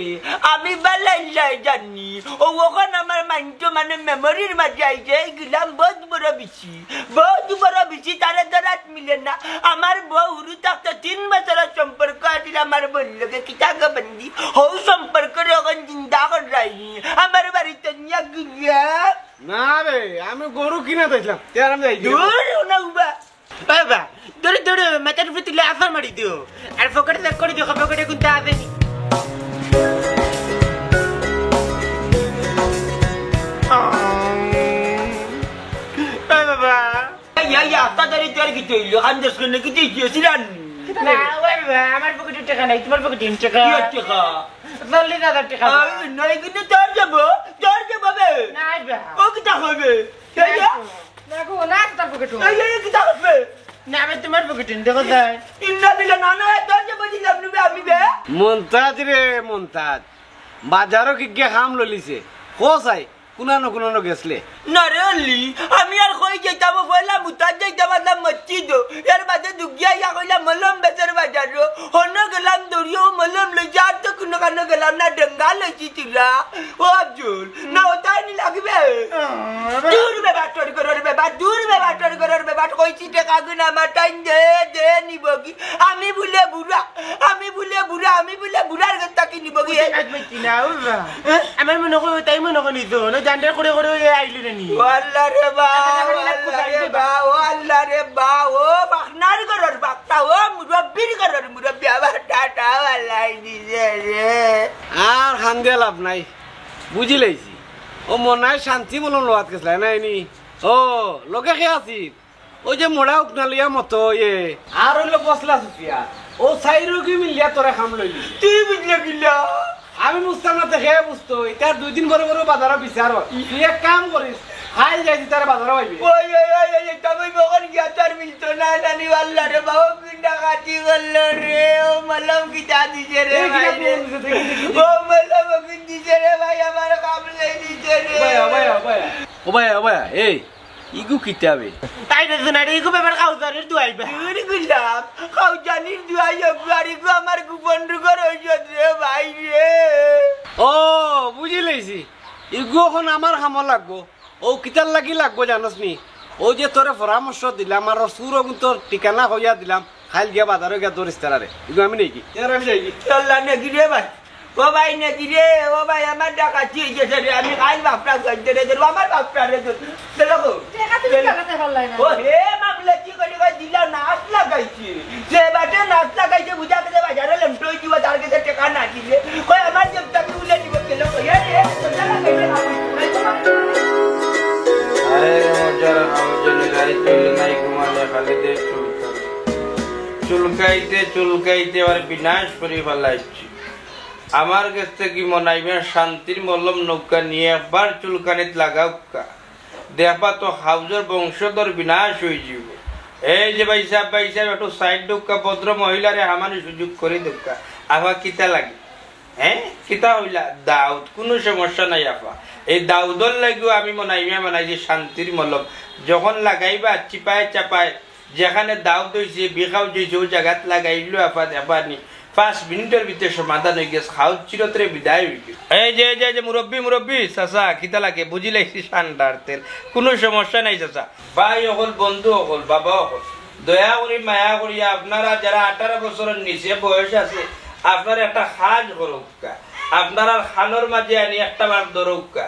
আমি বালাই লাই জানি। ও ওখান আমার মাইন্ড মানে মেমোরির মাঝে আইছে, এই গিলাম বহুত বড় বিচি। বহুত বড় বিচি, তারে ধরাত মিলে না। আমার বউ হুরু থাকতে তিন বছরের সম্পর্ক আছিল আমার বউর লগে, কিতা গো বন্দি? হউ সম্পর্ক অখন জিন্দা করাইনি। আমার বাড়িত নিয়া গিয়া। না রে, আমি গরু কিনা দেখলাম। তে আর আমি যাই। দূর না উবা। বাবা, ধরে ধরে মাথার উপরে তুলে আছাড় মারি দিও। আর পকেটে চেক করে দেখো, পকেটে কোনটা আছে নি। এই বাবা। এই, এই, আস্তা ধরে তোর কি তৈল? খান দশ করে কি তুই গিয়েছিলেন? না, ওই বাবা, আমার পকেটে টাকা নাই, তোমার পকেটে টাকা। কি টাকা? চল্লিশ হাজার টাকা। এই, নাই কিন্তু তোর যাবো, তোর যাবো বে। না, বাবা। ও কিতা হবে? না, না গো, না, তার পকেটে। এই, এই, কিতা হবে? না, আমি তোমার পকেটে, দেখো তাই। ইন্না লিল্লাহ, না, না, তোর যে বুঝিলাম নিবে আমি বে। মন্তাজ রে, মন্তাজ। বাজারো কিগিয়ে কাম লইলিছে। কো চাই, কুনানো কুনানো গেছলে। না রে অলি, আমি আর কই যাইতাম, পয়লা মুতাজ যাইতাম, আনলাম মসজিদো। এর বাদে দুগিয়া ইয়া কইলা মলম বেচের বাজারো। হনো গেলাম দৌড়িয়া মলম লইয়া, আর তো কুনো কানো গেলাম না, ডেঙ্গা লইছি তুলা। ও আব্দুল, না, ওটাই নি লাগবে। আহ, দূর বে বাটর ঘরর বে বাট, দূর বে বাটর ঘরর বে বাট, কইছি টেকা গুনা আমার টাইম দে, দে নিবগি। আমি বুলে বুড়া, আমি বুলে বুড়া, আমি বুলে বুড়ার গেছ থাকি নিবগি। ওই আজ বলছি না, ও বা। হ্যাঁ? আমার মনে করো, তাই মনে করি তো, না জানটার করে করে ওই আইলি রে নি। ও আল্লাহ রে বা, ও আল্লাহ রে বা, ও আল্লাহ রে বা, ও বাকনার ঘরর বাকটা, ও মুরব্বির ঘরর মুরব্বি, আমার টাটা আল্লাহ দিছে রে। আর কান্দিয়া লাভ নাই। বুঝিলাইছি। ও মনায় শান্তি মলম লওয়াত গেছলা, নায় নি? ও, লগে কে আছিল? ওই যে মোড়া উকনা লইয়া মতো, ইয়ে। আর অইলো পশলা সুফিয়া। ও চাইরোগি মিলিয়া তোরে কাম লইলি। তুই বুঝলে কিলা? আমি বুঝতাম না, তে হে বুঝতো। ইতার দুই দিন পরে পরে বাজারো বিচার অয়। তুই এক কাম করিস, হাইল যাইস, তারে বাজারো পাইবে। ওই, ওই, ওই, ওই, তবে বগন গিয়া তো আর মিলতো না, নানি আল্লাহ রে, বাবা কিন্ডা কাটি করলো রে, ও মলম কিতা দিছে রে এই কিনা ভাই রে। বলছে, দেখি, দেখি, দেখি। ও মলম কিন দিছে রে ভাই, আমার কাম লই দিছে রে। ভাইয়া, ভাইয়া, ভাইয়া। ও ভাইয়া, ও ভাইয়া, এই, ইগু কিতাবে? তাই রে, না রে, ইগু বেমার খাউজানির দুয়াই বা। দূর গুলাম, খাউজানির দুয়াই অকবার, ইগু আমার গোপন রোগর ঔষধ রে ভাই রে। ও, বুঝি লইছি। ইগু অখন আমার কামো লাগবো। ও কিতার লাগি লাগবো জানোস নি? ও যে তোরে পরামর্শ দিলাম, আর ওর সুরগুন তোর ঠিকানা কইয়া দিলাম, খাইল গিয়া বাজারো গিয়া ধরিস তারারে। ইগু আমি নেই কি? এর আমি যাই কি? চল না, নেকি রে ভাই? ও ভাই, নেকি রে? ও ভাই, আমার ডাকাতি হয়ে গেছে রে, আমি খাইল বাপরা গাইতে রে, ধরু আমার বাপরা রে, ধরু। চলো গো। টেকা তুমি চলো। লাগাতে পারলাই না। ও হে, মামলা কি করি কই দিলা, নাচ লাগাইছে। যে বাটে নাচ লাগাইছে, বুঝা গেছে বাজারে লেমটো হয়ে যাওয়া, তার কাছে টেকা না দিলে। কই আমার জেবটা তুলে দিব, চলো গো। এ রে, চলো না, কই না। আরে মজার হাউজে রাইত হইলে নাই ঘুমালে খালি দে চুলকানি। চুলকাইতে চুলকাইতে আর বিনাশ করি ফালাইছি। আমার গেছ থাকি মনাইবা শান্তির মলম নেউক্কা, নিয়া একবার চুলকানিত লাগাউক্কা। দেখবা তো হাউজর বংশধর বিনাশ হয়ে যাব। এই যে ভাই সাহেব, ভাই সাহেব, একটু সাইড দেউক্কা, ভদ্র মহিলারে হামানি সুযোগ করি দেউক্কা। আবার কিতা লাগে? হ্যাঁ, কিতা হইলা? দাউদ, কুনু সমস্যা নাই আফা। এই দাউদর লাগিও আমি মনাইবা বানাইছি শান্তির মলম। যখন লাগাইবা চিপায় চাপায়, যেখানে দাউদ হইছে, বিষ খাউজ হইছে, ও জাগাত লাগাইলো আফা, দেখবা নি, পাঁচ মিনিটর ভিতরে সমাধান হয়ে গেছে, খাউজ চিরতরে বিদায় হয়ে গেছে। এই যে, এই যে, এই যে মুরব্বি, মুরব্বি, চাচা, কিতা লাগে? বুঝি লাইছি ঠান্ডার তেল, কুনু সমস্যা নাই চাচা। ভাই অকল, বন্ধু অকল, বাবা অকল, দয়া করি, মায়া করি, আপনারা যারা আঠারো বছরের নিচে বয়স আছে, আপনারা একটা কাজ করুক। আপনারার কানর মাঝে আনি একটা বার ধরউক্কা।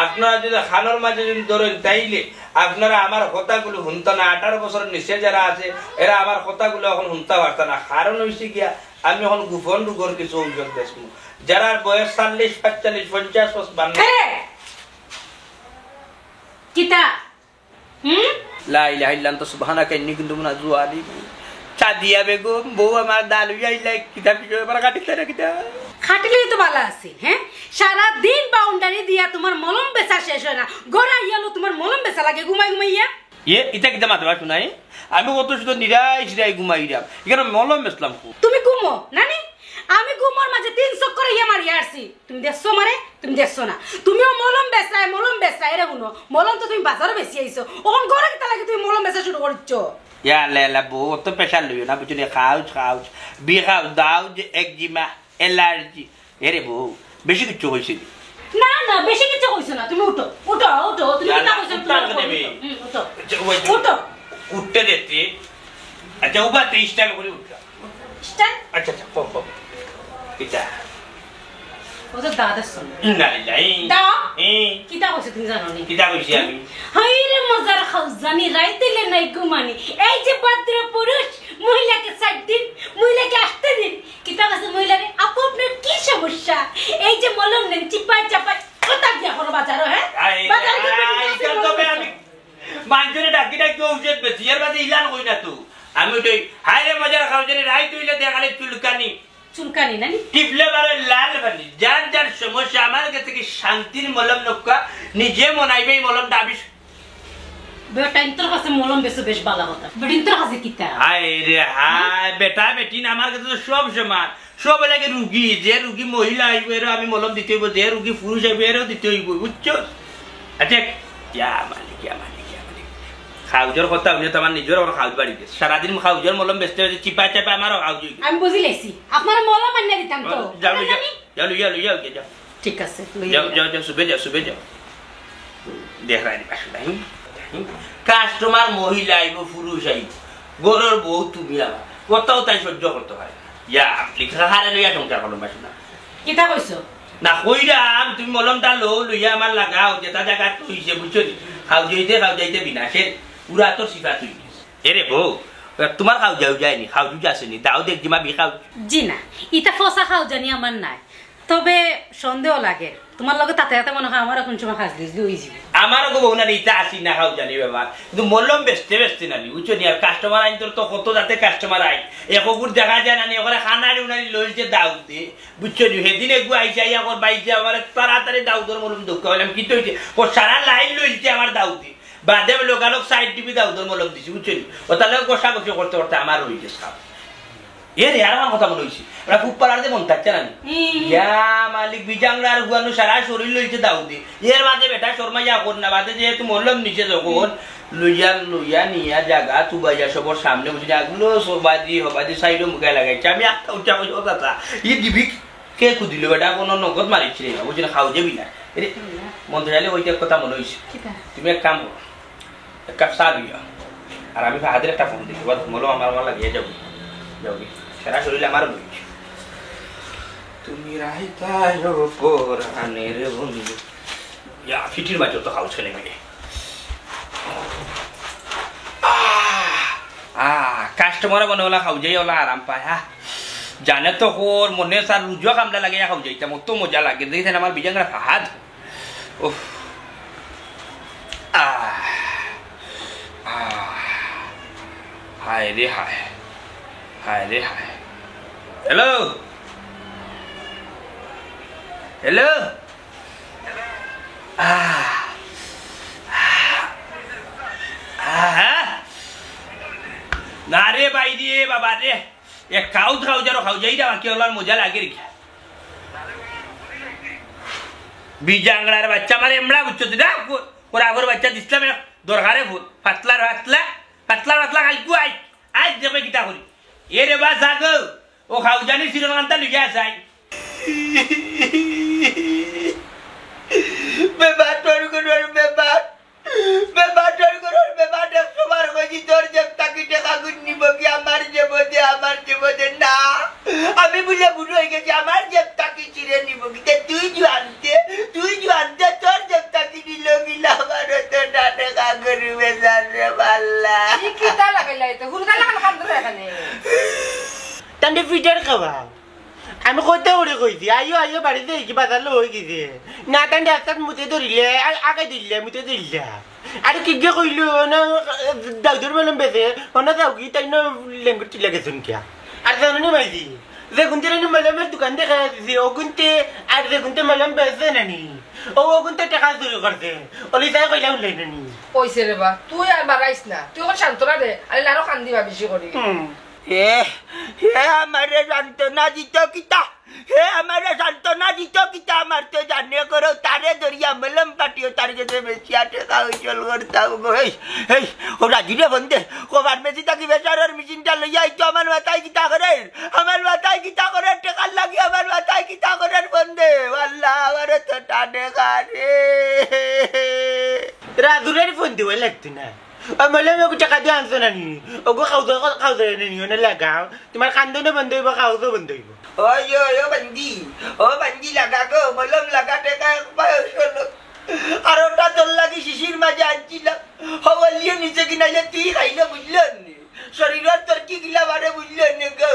আপনারা যদি কানর মাঝে যদি ধরেন, তাইলে আপনারা আমার কথাগুলো হুনতা না। আঠারো বছর নিচে যারা আছে, এরা আমার কথাগুলো এখন হুনতা পারতা না। কারণ হইছে গিয়া, আমি এখন গোপন রোগর কিছু ঔষধ বেচমু। যারার বয়স চল্লিশ, পঁয়তাল্লিশ, পঞ্চাশ, পঞ্চাশ, বান্ন। এ! কিতা? হুম? লা ইলাহা ইল্লা আনতা সুবহানাকা ইন্নী কুনতু মিনাজ জালিমিন। সাদিয়া বেগম, বউ আমার দাল হইয়া আইলা, কিতা বিষয় আবার কাটিতে না কিতা? খাটিলেই তো ভালা আছিল, হ্যাঁ? সারা দিন বাউন্ডারি দিয়া তোমার মলম বেচা শেষ হয় না। ঘরে আইয়ালো তোমার মলম বেচা লাগে ঘুমাই ঘুমাইয়া। এ, ইতা কিতা মাতরা শুনাই? আমি কত সুন্দর নিরাই সিরাই ঘুমাইরাম। এখানে মলম বেচলাম খুব। তুমি ঘুমো, নানি? আমি ঘুমর মাঝে তিন চক্কর ইয়া মারিয়া আসছি। তুমি দেখছো মারে? তুমি দেখছো না? তুমিও মলম বেচরায়, মলম বেচরায়, এরে হুনো, মলম তো তুমি বাজারো বেচি আইছো, অখন ঘরে কিতা লাগি তুমি মলম বেচা শুরু করিছো? ইয়া আল্লাহ, আল্লাহ, বউ, অত pressure লইও না, বুঝছো নি? খাউজ, খাউজ, বিষ খাউজ, দাউজ, একজিমা, allergy। এরে বউ, বেশি কিচ্ছু কইছি নি? না, না, বেশি কিচ্ছু কইছো না, তুমি উঠো, উঠো, উঠো, তুমি না, কিতা না, কইছো, তুমি উঠতে উঠো, দেবে। উঠো, হুম, উঠো। আচ্ছা, ওই যে উঠো। উঠতে দেতে, আচ্ছা, উবাতে style করি উঠলাম। Style? আচ্ছা, আচ্ছা, কও, কও। কিতা? ও তো দাদা শুনো। না, না, এই। দা? এই। কিতা কইছো তুমি জানো নি? কিতা কইছি আমি? হায় রে মজার খাউজানি, রাইত অইলে নাই ঘুমানি। এই যে ভদ্র পুরুষ, মহিলাকে সাত দিন, মহিলাকে আট দিন। কিতা কইছে মহিলারে? "আপু, আপনার কি সমস্যা?" এই যে মলম নেন, চিপায় চাপায়, কথা দিয়া করো বাজারো, হ্যাঁ? আয়, বাজারে গিয়ে আয়, বলতেছে, এটা তো মলম আমি নেন। মানজরে ডাকি ডাকি ঔষধ বেশি, এর বাদে ইলান কই না তো। আমি ওটাই, হায় রে মজার খাউজানি, রাইত অইলে দেখালে চুলকানি। চুলকানি না নি? টিপলে বারো লাল পানি। যার যার সমস্যা, আমার কাছে কি শান্তির মলম নেউক্কা, নিজে মনাইবে এই মলমটা আবিষ-। বেটাইন্তর কাছে মলম বেচো, বেশ ভালা কথা। বেটাইন্তর কাছে কিতা? হায় রে হায়, বেটা বেটিন আমার কাছে তো সব সমান। সব লাগে রুগী, যে রুগী মহিলা আইবো, এরও আমি মলম দিতে অইবো, যে রুগী পুরুষ আইবো, এরও দিতে অইবো, বুঝছো? আচ্ছা, ইয়া মালিক, ইয়া মালিক, ইয়া মালিক। খাউজর কথা হুনিয়া তো আমার নিজর আবার খাউজ বাড়ি গেছে। সারাদিন খাউজর মলম বেচতে বেচতে চিপা চাপা আমারও খাউজ অই গেছে। আমি বুঝি লাইছি, আপনারে মলম আনিয়া দিতাম তো। যাও, যাও, যাও, যাও, যাও, যাও, যাও। ঠিক আছে, লইয়া যাও, যাও। যাও, যাও, শুবে যাও, শুবে যাও। দেখরায় নি বাসু নাই, হুম? কাস্টমার মহিলা আইবো, পুরুষ আইবো, ঘরর বউ তুমি আমার, কথাও তাই সহ্য করতে পারে না। ইয়া, লিখা হারে লইয়া সংসার করলাম বাসু না। কিতা কইছো? না কইরাম, তুমি মলমটা লও, লইয়া আমার লাগাও, যেটা জাগাত অইছে, বুঝছো নি? খাউজাইতে, খাউজাইতে বিনাশের উড়াতর সিফাত অই গেছে। এরে বউ, তোমার খাউজাউ যায়নি, খাউজু যাসেনি, দাও দেখ জিমা বি খাও। জি না, ইতা ফসা খাউজানি আমার নাই, তবে সন্দেহ লাগে, তোমার লগে তাতে তাতে মনে হয় আমারও কোন সময় খাজ দিস দুই জি। আমারও গো বউ নানি, ইতা আছি না খাও জানি ব্যাপার। কিন্তু মলম বেচতে বেচতে নানি, বুঝছো নি? আর কাস্টমার আইন তোর তো কত জাতে কাস্টমার আইন। এক অগুর দেখা যায় নানি, ওখানে খানারি উনারি লইছে দাও দে, বুঝছো নি? সেদিন এগু আইসা ইয়া কর বাইসে আমার তাড়াতাড়ি দাউদর মলম দৌকা হইলাম, কিন্তু হইছে ও সারা লাইন লইছে আমার দাউদে। বাদে লগালগ সাইড টিপি দাউদর মলম দিছি, বুঝছো নি? ও তাহলে কষাকষি করতে করতে আমার রই গেছে খাও। এ রে, আর আমার কথা মনে হইছে। ওরা খুব পাড়ার যে মন থাকছে না নি? হুম। ইয়া মালিক, বিজাংরার গুয়ানো সারা শরীর লইছে দাউদে। এর মাঝে বেটা শর্মা ইয়া কর না, বাদে যেহেতু মলম নিচে যখন লইয়া, লইয়া নিয়া জাগা তুবাইয়া সবর সামনে বুঝি না, এগুলো সবাদি হবাদি সাইডে মুখে লাগাইছে। আমি একটা উঠা হইব কথা, ই দিবি কে কুদিল বেটা, কোনো নগদ মারিছিল না, বুঝি না, খাও যাবি না। এরে, মন তো জানি ওইটা কথা মনে হইছে। কিতা? তুমি এক কাম করো, এক কাপ চা দিও। আর আমি ফাহাদের একটা ফোন দিই, তোমার মলম আমার আমার লাগিয়ে যাবো। যাবি। সারা শরীরে আমার বই। তুমি রাইতায় পরাণের বন্ধু। ইয়া, ফিটির মাঝে তো খাউছ কেনে মিলে। আহ, আহ, কাস্টমার মনে ওলা খাও যাই ওলা আরাম পায়, হ্যাঁ। জানে তো হোর মনে সার রুজুয়া কামলা লাগে খাও যাইতাম, অত মজা লাগে। দেখছেন আমার বিজাংরা ফাহাদ। উফ। আহ, আহ, হায় রে হায়, হায় রে হায়। Hello, hello. আহ, আহ, আহ। না রে ভাই রে, বাবা রে, এক খাউদ খাউজারও খাউজাই দা বাকি ওলার মজা লাগে রে। বিজাংরার বাচ্চা, আমার এমলা বুঝছো তুই না? ওর আগর বাচ্চা দিছিলাম এক দরকারে ফোন। পাতলা, পাতলা, পাতলা, পাতলা খালি কুয়াই। আজ দেখবে কিতা করি। এ রে বা জাগো, ও খাউজানি চিরকান্তা লইয়া আসাই। বেবা, তোর গুণর বেবা। বেবাটর ঘরর বেবাটে সবার কইছি, তোর জেব থাকি টেকা গুন নিব কি? আমার জেব দে, আমার জেব দে। না, আমি বুলে ভুল হয়ে গেছি, আমার জেব থাকি চিরে নিব কি? তে তুই জুয়ানতে, তুই জুয়ানতে, তোর জেব থাকি নিল কি? লাভারও তো ডানে কাগরি বেজার রে বাল্লা। ই কিতা লাগাইলা এতে? হুরুতা লাগান খান ধরে এখানে। তান্ডে ফিটার খাওয়া। আমি কত করে কইছি, আইও, আইও, বাড়িত যাই কি বাজার লই গেছে। না, তান রাস্তাত মুতে ধরিলে, আ-, আগে দিলে, মুতে ধরিলা। আর কি গে কইলো, না, দাউদর মলম বেচে, ওনা যাও কি, তাই না, লেঙ্গুর চিল্লা গেছুন কিয়া? আর জানো নি মাইজি, যে কোন দিন মলমের দোকান দেখা দিছি, ও কোনতে, আর যে কোনতে মলম বেচে না নি, ও, ও কোনতে টাকা চুরি করছে, ওলি তাই কইলা উল্লাই না নি। কইছে রে বা, তুই আর বাড়াইস না, তুই এখন শান্ত না রে, আরে লারো কান্দি বা বেশি করি। হুম। হে, হে আমারে সান্ত্বনা দিত কিতা? হে আমারে সান্ত্বনা দিত কিতা? আমার তো জানে করো, তারে ধরিয়া মলম পাটিও, তার গেছে বেশি আটে খাওয়া চল করতাম গো। এই, এই, ও রাজুরে ফোন দে, ও ফার্মেসি থাকি বেচারার মেশিনটা লইয়া আইতো, আমার মাথায় কিতা করে, আমার মাথায় কিতা করে, টেকার লাগি আমার মাথায় কিতা করে ফোন দে, আল্লাহ, আমারে তো টানে খারে। রাজুরে ফোন দিবা লাগতো না। আমি বললাম, "ওগু টেকা দিয়া আনছো না নি? ওগু খাওয়া, খাওয়া যায় না নি? ওনে লাগাও। তোমার কান্দনও বন্ধ হইব, খাওয়াও বন্ধ হইব।" ওই, ওই, ও বান্দি, ও বান্দি লাগা গো, মলম লাগা, টেকা এক পায়ে হইল। আর ওটা তোর লাগি শিশির মাঝে আনছিলাম। হওয়ালিয়ে নিচে কিনাইলে তুই খাইলে বুঝলেন নি? শরীরের তোর কি গিলা বারে বুঝলেন নি গো?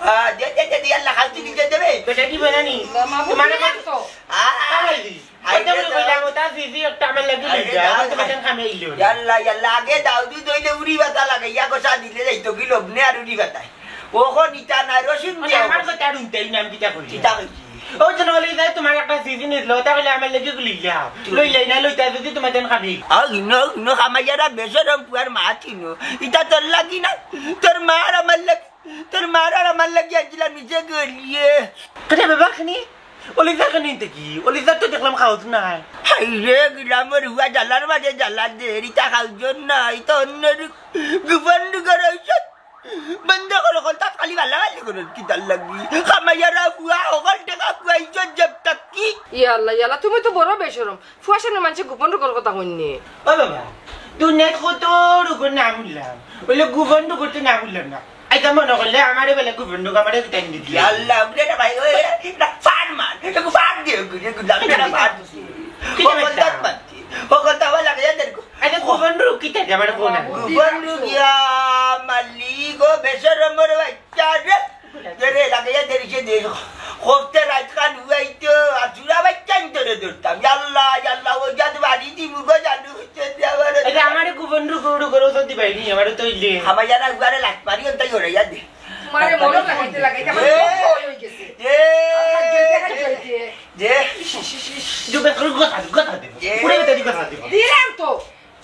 আ, দে, দে, দে, দে, আল্লাহ খাওয়াতে নিচে দেবে। বেটা কি বেটা নি? মামা, তোমার বুঝলেন তো? আ, খাওয়াই দিস। আইতে বলে কইলাম, ওটা দিদি একটা আমার লাগি লই যা, আমার তোমার জন্য খামে ইলো। ইয়াল্লা, ইয়াল্লা, আগে দাউদু দইলে উড়ি বাতা লাগে, ইয়া গোসা দিলে যাইতো কি লবনে আর উড়ি বাতায়। ওখন ইটা নাই, রসুন মানে দিয়া আমার কথা আর উনতেই না, আমি কিতা করি? কিতা কইছি? ও তো নলে যাই তোমার একটা দিদি নিল, তা বলে আমার লাগি লই যা। লই যাই না, লইতা যদি তোমার জন্য খাবি। আ, ইনো, ইনো, খামাইয়ারা বেসরম পুয়ার মা চিনো। ইটা তোর লাগি না, তোর মা আর আমার লাগি, তোর মা আর আমার লাগি আনছিলাম নিজে গলিয়ে। কেটে বাবা খানি? অলিজার কেন ইনতে কি? অলিজার তো দেখলাম খাওয়াত নাই। হায় রে, গিলামর হুয়া জ্বালার মাঝে জ্বালা দে, ইতা খাওয়াত নাই, ইতা অন্যের গোপন রোগর ঔষধ। বন্ধ করো, কল তাত খালি বালা বালি করো, কিতার লাগি? খামাইয়ারা হুয়া, হকল টেকা খুয়াইছো জেব থাকি। ইয়া আল্লাহ, ইয়া আল্লাহ, তুমি তো বড় বেশরম। ফুয়া সামনে মানষে গোপন রোগর কথা কইন নি। ও বাবা, দুনিয়াত কত রোগর নাম শুনলাম, অইলে গোপন রোগর তো নাম শুনলাম না। আইতা মনে করলে আমারে বেলা গোপন রোগ আমারে টাইম দিতে। ইয়াল্লা, উঠে না ভাই, ওই, এটা ফান মার, এটা ফান দিয়ে, গুজে গুজে, এটা ফান দিয়ে। কি ও করবে? কথা মারছি, ও কথা বলা লাগে, এদের গো। আরে গোপন রোগ কিতা যে আমার ফোন আছে? গোপন রোগ ইয়া, মালিক, ও বেসরমর বাচ্চা রে। এরে লাগে, এদের সে দে। খোফতে রাত খান হুয়াইতো, আর চুরা বাচ্চা নিতো। ধরতাম। ইয়াল্লা, ইয়াল্লা, ওই জাত বাড়ি দিব গো, জানু, হচ্ছে যে আমার এটা আমারে কুপন রুকু রুকু রোজ দিবাই নি, আমারে তো ইলে। আমার জানা উগারে লাত মারি, ওটাই ওরে, ইয়াদ দে। তোমারে মনে লাগাইতে লাগাইতে আমার এ, দুঃখ হয়ে গেছে। এ, আর খাদ্য হইতে খাদ্য হইতে। যে, ইস, ইস, ইস, ইস। জুবে করে কথা, কথা দিব। এ। পুরো কথা দিব, কথা দিব। দিলাম তো।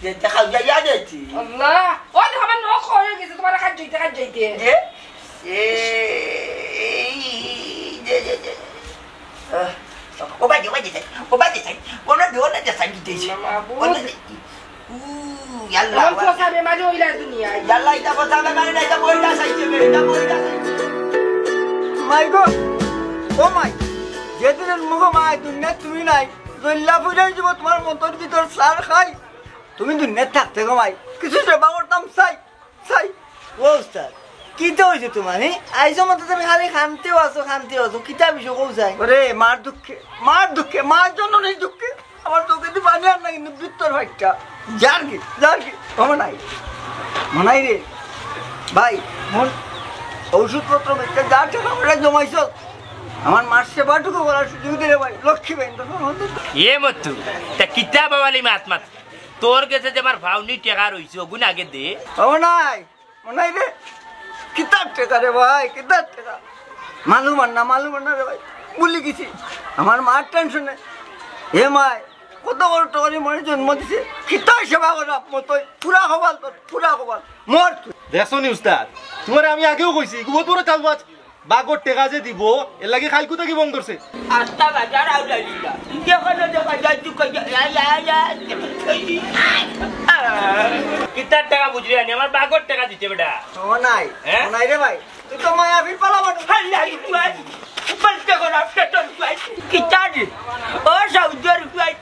যে, দেখা যায়, ইয়াদ আছে। আল্লাহ, ওই দেখো আমার নখ হয়ে গেছে, তোমার খাদ্য হইতে খাদ্য হইতে। যে, এ, এই, যে, যে, যে। আহ, ও বাজে, ও বাজে, ও বাজে, ও না দে, ও না দে, সাইড দিতে এসে। মাবুদ। ও না দে। উ, ইয়াল্লা, এমন আল্লাহ। ফসা বেমারি হইলা দুনিয়ায়। ইয়াল্লা, এটা ফসা বেমারি না, এটা বইটা চাইছে বে, এটা বইটা চাইছে। মাই গো, ও মাই, যেদিন মুখো মাই দুনিয়া তুমি নাই, জল্লা ফুজাই দিব তোমার মতন ভিতর সার খাই। তুমি দুনিয়াত থাকতে গো মাই, কিছু সেবা করতাম চাই। চাই। ও উস্তাদ, কিতা হইছে তোমার, হে? আইজো মতো তুমি খালি খান্তিও আছো, খান্তিও আছো। কিতা বিষয় কও চাই? ওরে, মার দুঃখে, মার দুঃখে, মার জন্য নেই দুঃখে। আমার চোখে তো পানি আর না, কিন্তু ভিতর ফাইটটা। যার কি, যার কি? ও মনাই। মনাই রে, ভাই, মন ঔষধপত্র বেচতে যা টাকা পয়সা জমাইছ, আমার মার সেবাটুকু করার সুযোগ দে রে ভাই, লক্ষ্মী ভাই, তোর মন তো এ মতু, তা কিতা বাবালি মাত মাত? তোর গেছে যে আমার ফাউনি টেকা রইছে, ওগুন আগে দে। ও নাই, ও নাই রে। কিতার টেকা রে ভাই, কিতার টেকা? মালুম আর না, মালুম আর না রে ভাই। ভুলি গেছি। আমার মার টেনশনে। এ মায়, কত বড় টেকা দিয়ে মনে জন্ম দিছে। কিতার সেবা করাম মতই। পুরা কপাল তোর, পুরা কপাল। মর তুই। দেখছো নি উস্তাদ? তোমারে আমি আগেও কইছি, বহুত বড় চালবাজ। বাগর টেকা যে দিব, এর লাগি খাইল কুতা কি বন্ধ করছে? আস্তা বাজার আউলাই দিলা। দেখো না, দেখা যায় তুই কই যা-, ইয়া, ইয়া, ইয়া। কিতার টেকা বুঝলি আনি? আমার বাগর টেকা দিতে বেটা। ও নাই, হ্যাঁ? ও নাই রে ভাই। তুই তো মায়া ফির পালা বানো। হাল্লা রে ভাই। বলতে কর আপনি তোর ভাই। কিতার? ও সাউদর ভাই।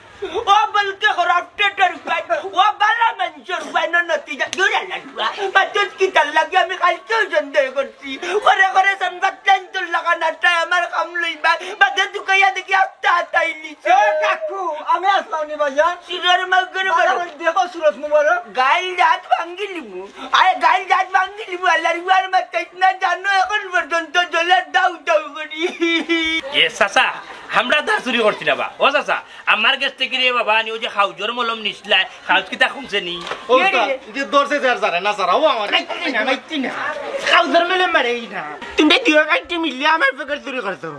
ও বলকে খরাপ টেটর পাই, ও বালা মানষর পাই, না নতি যা, দূরে লাগবা। মাতুত কিতার লাগি আমি কালকেও সন্দেহ করছি। করে করে সন্বাদ টাইম তোর লাগা না, তাই আমার কাম লইবা। বাদে তুকাইয়া দেখি আস্তা হাতাই নিছে। এ কাকু, আমি আসলাম নি বাজার। সিরর মাউগর বালা বড়। করে দেখো সুরত মুবারক। গাইল দাঁত ভাঙ্গি লিমু। আরে গাইল দাঁত ভাঙ্গি লিমু, আল্লাহর উয়ার মাথায় না জানো এখন পর্যন্ত জলের দাউ দাউ করি। এ চাচা, আমরা ধার চুরি করছি না বা। ও চাচা, আমার গেছ থাকি রে বাবা, আনি ওই যে খাউজর মলম নিছলায়, খাউজ কিতা কমছে নি? ও এ রে। উস্তাদ, এই যে ধরছে যার যারে না, যারা ও আমার। মাইতি না, মাইতি না। খাউজর মলম মারে এই না। তুমি দুই কাইটে মিলিয়া আমার পকেট চুরি করছো।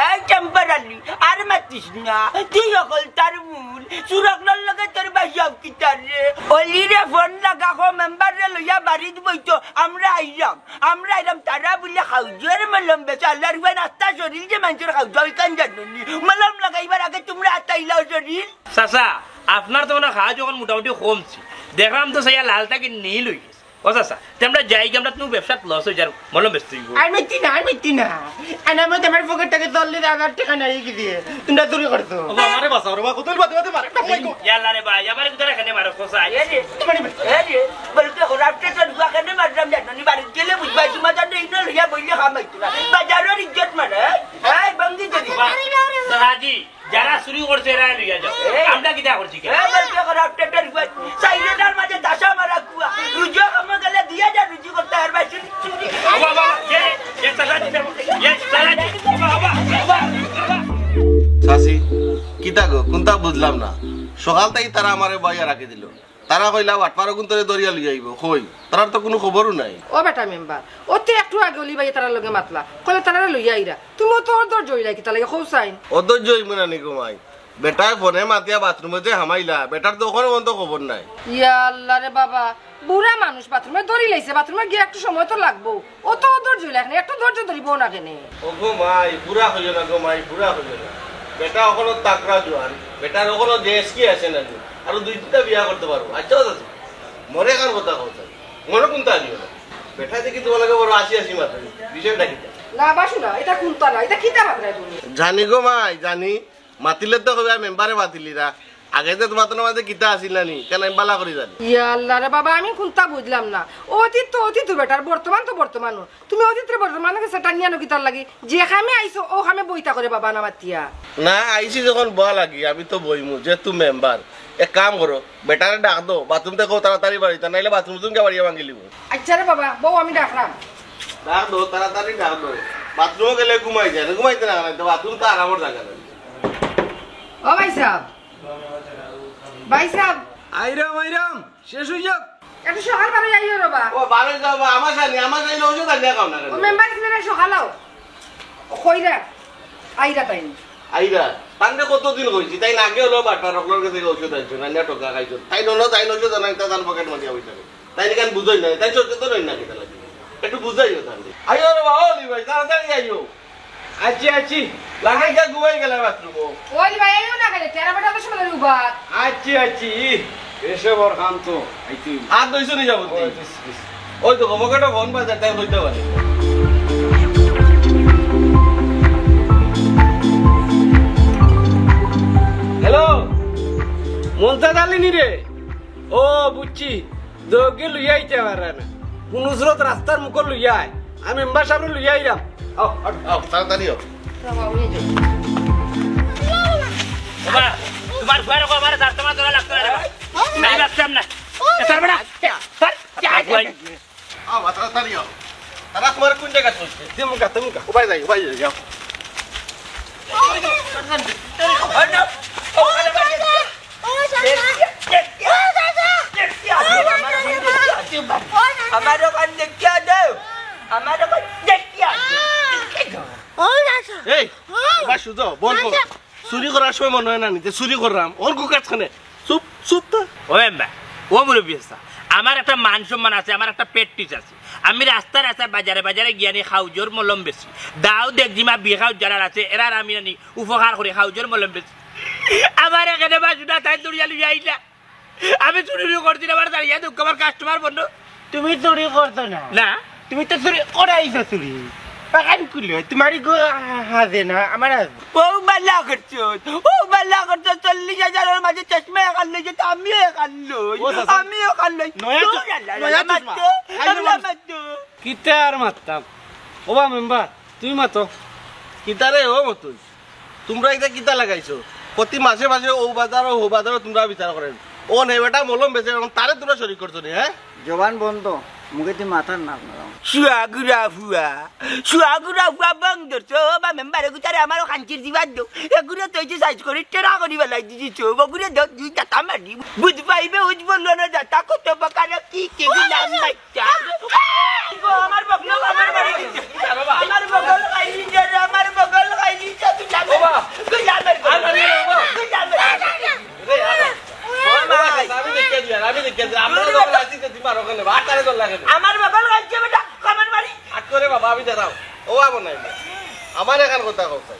এই টেম্পারালি, আর মাতিস না। তুই অকল তার মূল। সুরকলর লগে তোর বাসাও কিতার রে? অলি রে ফোন লাগা, কো মেম্বার রে লইয়া বাড়িত বইতো, আমরা আইলাম। আমরা এরম তারা বুলে খাউজর মলম বেচা, আল্লাহর ভাই নাস্তা শরীর যে মানষর খাউজা ওইখান জানো নি? মলম লাগাইবার আগে তোমরা আতাইলাও শরীর। চাচা, আপনার তো মনে হয় খাওয়া যখন মোটামুটি কমছে, দেখলাম তো চাইয়া লাল থাকি নীল হই গেছে। ও চাচা, তে আমরা যাই কি, আমরা তুমি ব্যবসাত লস হই যার মলম বেচতে হইব। আর মিথ্যি না, আর মিথ্যি না। আর আমার তোমার পকেট থাকি চল্লিশ হাজার টেকা নাই কি দিয়ে? তোমরা চুরি করছো। ও বাবা, আরে বাঁচাও রে বাবা, কত বাদে বাদে মারে। ইয়াল্লা রে ভাই, আমার ভিতরে এখানে মারো, কোথায়? এ রে, তোমার এ রে, বলতে খরাপ টেকা ঢুকা কেনে মারলাম জানো নি? বাড়িত গেলে বুঝবায়, তোমার জানো এই না লইয়া বইলে খাম হইতো না। বাজারর ইজ্জত মানে, এই, এই, ভঙ্গি যদি। বাবা, চাচাজি, যারা চুরি করছে, এরা লইয়া যাও। এই। আমরা কিতা করছি কেন? এ, বলতে খরাপ টেকা ঢুকা, চাইলেটার মাঝে দাসা মারা কুয়া। রুজু কামো গেলে দুই হাজার রুজু করতে পারবা, চুরি, চুরি। বাবা, বাবা, এ, এ, চাচাজি, এ, চাচাজি, বাবা, বাবা, বাবা, বাবা। চাচি, কিতা গো, কোনটা বুঝলাম না। সকাল থাকি তারা আমারে বইয়া রাখি দিল। তারা কইলা, "বাটপার অগুন তোরে ধরিয়া লইয়া আইব।" কই? তারার তো কুনু খবরও নাই। ও বেটা মেম্বার, ও তো একটু আগে অলি ভাইয়ে তারার লগে মাতলা। কইলে তারারে লইয়া আইরা। তুমি তো অধৈর্য অইলায় কিতার লাগি, কও চাইন? অধৈর্য অইমু না নি গো মাই। বেটায় ফোনে মাতিয়া বাথরুমে যে হামাইলা, বেটার তো অখনো পর্যন্ত খবর নাই। ইয়া আল্লাহ রে বাবা, বুড়া মানুষ বাথরুমে ধরিলাইছে, বাথরুমে গিয়া একটু সময় তো লাগবো। ও তো অধৈর্য অইলা, একটু ধৈর্য ধরিবো না কেনে? ও গো মাই, বুড়া কইও না গো মাই, বুড়া কইও না। বেটা অখনো তাকড়া জোয়ান, বেটার অখনো দেশ কি আছে না নি? আরো দুই তিনটা বিয়া করতে পারবো। আচ্ছা, আচ্ছা, মরে কার কথা কও চাই, মনে কোনটা আনিও না। বেটা দেখি তোমার লগে বড় আসি আসি মাতে, বিষয়টা কিতা? না বাসু না, এটা কোনটা না, এটা কিতা মাতরায় তুমি? জানি গো মাই, জানি। মাতিলে তো কইবা মেম্বারে মাতিলিরা। আগে যে তোমার তো মাঝে কিতা আছিল না নি? কেন আমি বালা করি জানি। ইয়া আল্লাহ রে বাবা, আমি কোনটা বুঝলাম না। অতীত তো অতীত বেটার, বর্তমান তো বর্তমান। তুমি অতীতরে বর্তমানর গেছে টানিয়া আনো কিতার লাগি? যে কামে আইছো, ও কামে বইতা করে বাবা না মাতিয়া। না, আইছি যখন বওয়া লাগি, আমি তো বইমু, যেহেতু মেম্বার। এক কাম করো, বেটারে ডাক দেও, বাথরুম থাকি তাড়াতাড়ি বাড়িত, নাইলে বাথরুম তুমি বাড়িয়া ভাঙিলিব। আচ্ছা রে বাবা, বউ আমি ডাকলাম। ডাক দেও, তাড়াতাড়ি ডাক দেও। বাথরুমো গেলে ঘুমাই যায়, ঘুমাইতে না, না, তো বাথরুম তো আরামর জাগা না। ও ভাই সাহেব, ভাই সাহেব, আইরাম, আইরাম, শেষ অই যাক। একটু সকাল বারো যাইও রে বা। ও, বারো যাও বা, আমার জানি, আমার জানি ঔষধ আনিয়া খাও না কেন? ও মেম্বার ছিলেন সকাল আও। ও কইরা, আইরা তাই। আইরা, তানরে কতদিন কইছি, তাইন আগে অইলো বাটপার অকলর গেছে ঔষধ আনছো, আনিয়া ঠকা খাইছো। তাইন অনো, তাইন ঔষধ আনাইতা তান পকেট মারিয়া বই থাকে। তাইন ইখান বুঝইন না, তাইন সচেতন অইন না কিতা লাগি? একটু বুঝাইও তানরে। আইও রে বা, ও অলি ভাই, তাড়াতাড়ি আইও। আচ্ছা, আচ্ছা। লাগাই গা ঘুমাই গেলে বাথরুমো। ওই ভাই, আইও না কেন? তেরো বেটা তো সময় উবার। আচ্ছা, আচ্ছা। এসে বর খান তো। আইছি। আর দুইশো নিয়ে যাবো তুই। ওই তো, পকেটে ফোন বাজার, তাই বলতে পারি। হ্যালো, মমতাজ আলী নি রে? ও, বুঝছি। দৌগে লইয়া আইতে পারে না। কোন স্রোত রাস্তার মুখো লইয়া আয়। আমি মেম্বার সাহেবরে লইয়া আইরাম। আও, আও, আও, তাড়াতাড়ি আও। বাবা, তোমার ঘরে কো আমার চার তোমার ধরা লাগতো না রে বাবা। আমি রাখতাম না। এ, তার বেটা, তার, তার, আও, তাড়াতাড়ি আও। তারা তোমার কোন জায়গা চলছে? দিমুকা, দিমুকা। উবাই যাই, উবাই যাই, যাও। আমার ওখান দেখিয়া দেও। আমার ওখান দেখিয়া দেও। এই, বাবা, সুজো, বল, বল। চুরি করার সময় মনে হয় না নিতে, চুরি করলাম। ওর গুকাত খানে। চুপ, চুপ তো। ও এম্বা, ও মুরব্বী আছা, আমার একটা মান সম্মান আছে, আমার একটা প্র্যাকটিস আছে। আমি রাস্তায় রাস্তায় বাজারে বাজারে গিয়া নি খাউজর মলম বেচি। দাও দেখ জিমা বিখাউজ যারা আছে, এরার আমি আনি উপকার করি খাউজর মলম বেচি। আমার এখানে বাসুদা তাই দৌড়িয়া লইয়া আইলা। আমি চুরি করছি না, আমার দাঁড়িয়ে দুঃখ, আমার কাস্টমার বন্ধ। তুমি চুরি করছো না। না। তুমি তো চুরি করাইছো চুরি। এখন খুলো, তোমার গো হাজে না, আমার হাজে। ও বালা করছো, ও বালা করছো, চল্লিশ হাজারের মাঝে চশমা এখান লইছে, তো আমিও এখান লই, ও চাচা। আমিও এখান লই। নয়া ও চশ-, আল্লাহ, নয়া আল্লাহ, চশমা। মারতো, খাইলে আল্লাহ মানুষ। মারতো। কিতা আর মারতাম? ওবা মেম্বার, তুমি মাতো। কিতারে ও মতই? তোমরা এটা কিতা লাগাইছো? প্রতি মাসে মাসে ও বাজারো, ও বাজারো তোমরা বিচার করেন। ও নে বেটা মলম বেচে, এখন তারে তোমরা শরিক করছো নি, হ্যাঁ? জবান বন্ধ, মুখে তুই মাথার নাক না। শুয়া গুড়া ফুয়া, শুয়া গুড়া ফুয়া বং ধরছো, ও বা মেম্বার এগুতারে আমারও খানচির দিবার দো। এগুরে তো এই যে সাইজ করি টেরা করি বেলাই দিছি, চো বগুরে দো দুই টাকা মারি। বুঝ পাইবে, উজ বললো না, যাতা কত বকারে কি কি দিলাম ভাই। আমার বগলো, আমার বাড়ি দিছে। আমার বগল খাই নিছে রে, আমার বগল খাই নিছে, তুই জানে। বাবা। তুই জানে। আর আমি বাবা। তুই জানে। রে, আর। ও মা। বাবা, আমি দেখে দিই, আর আমি দেখে দিই। আমরা যখন আছি, তো দিমার ওখানে, বাতারে তো লাগে না। আমার বগল খাইছে বেটা, কমেন্ট মারি। আট করে বাবা, আমি দাঁড়াও। ও বাবা নাই। আমার এখান কথা কও চাই।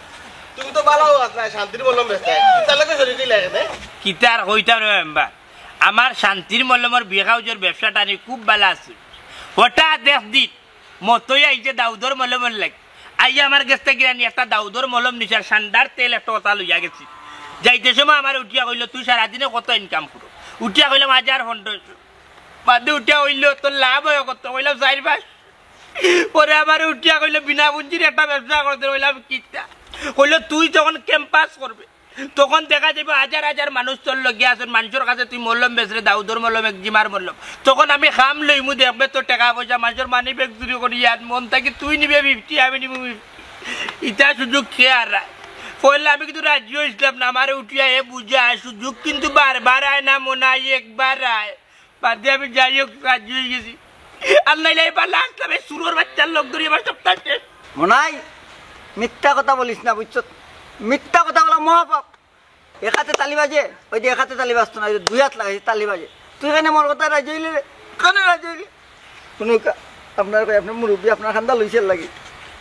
তুমি তো বালাও আছ না, শান্তির মলম বেচতে। তাহলে তো শরীর লাগে না। কিতার কইতা রে মেম্বার? আমার শান্তির মলমর বিখাউজর ব্যবসাটা নি খুব বালা আছে। হঠাৎ একদিন মতই আইছে দাউদর মলমর লাগি। আইয়া আমার গেছ থাকি আনি একটা দাউদর মলম নিছে আর সান্ডার তেল একটা কথা লইয়া গেছি। যাইতে সময় আমারে উঠিয়া কইলো, "তুই সারাদিনে কত ইনকাম করো?" উঠিয়া কইলাম, "হাজার পনেরোশো।" বাদে উঠিয়া কইলো, "তোর লাভ অয় কত?" কইলাম, "চাইর পাঁচ।" পরে আমারে উঠিয়া কইলো, "বিনা পুঞ্জির একটা ব্যবসা করতে।" কইলাম, "কিতা?" কইলো, "তুই যখন ক্যাম্পাস করবে, তখন দেখা যাইবো হাজার হাজার মানুষ তোর লগে আছইন, মানষর কাছে তুই মলম বেচরে, দাউদর মলম, একজিমার মলম। তখন আমি কাম লইমু, দেখবে তোর টেকা পয়সা, মানষর মানি ব্যাগ চুরি করি, আর মন থাকি তুই নিবে ফিফটি, আমি নিমু ফিফটি। ইতা সুযোগ কে আর রায়?" পয়লা আমি কিন্তু রাজি অইছলাম না, আমারে উঠিয়া এ বুঝায়, সুযোগ কিন্তু বারবার আয় না, মনাই একবার আয়। বাদে আমি যাই হোক রাজি অই গেছি। আর নাইলে এবার লাস্ট আমি চুরর বাচ্চার লোক ধরি আমার সপ্তাহ শেষ। মনাই, মিথ্যা কথা বলিস না, বুঝছো? মিথ্যা কথা বলা মহাপাপ। এক হাতে তালি বাজে, ওই যে এক হাতে তালি বাজতো না, ওই যে দুই হাত লাগাইছে তালি বাজে। তুই কেনে মোর কথা রাজি অইলি রে? কেনে রাজি অইলি? শুনুক্কা, আপনার কই, আপনার মুরব্বি আপনার কান্দা লইছে লাগি।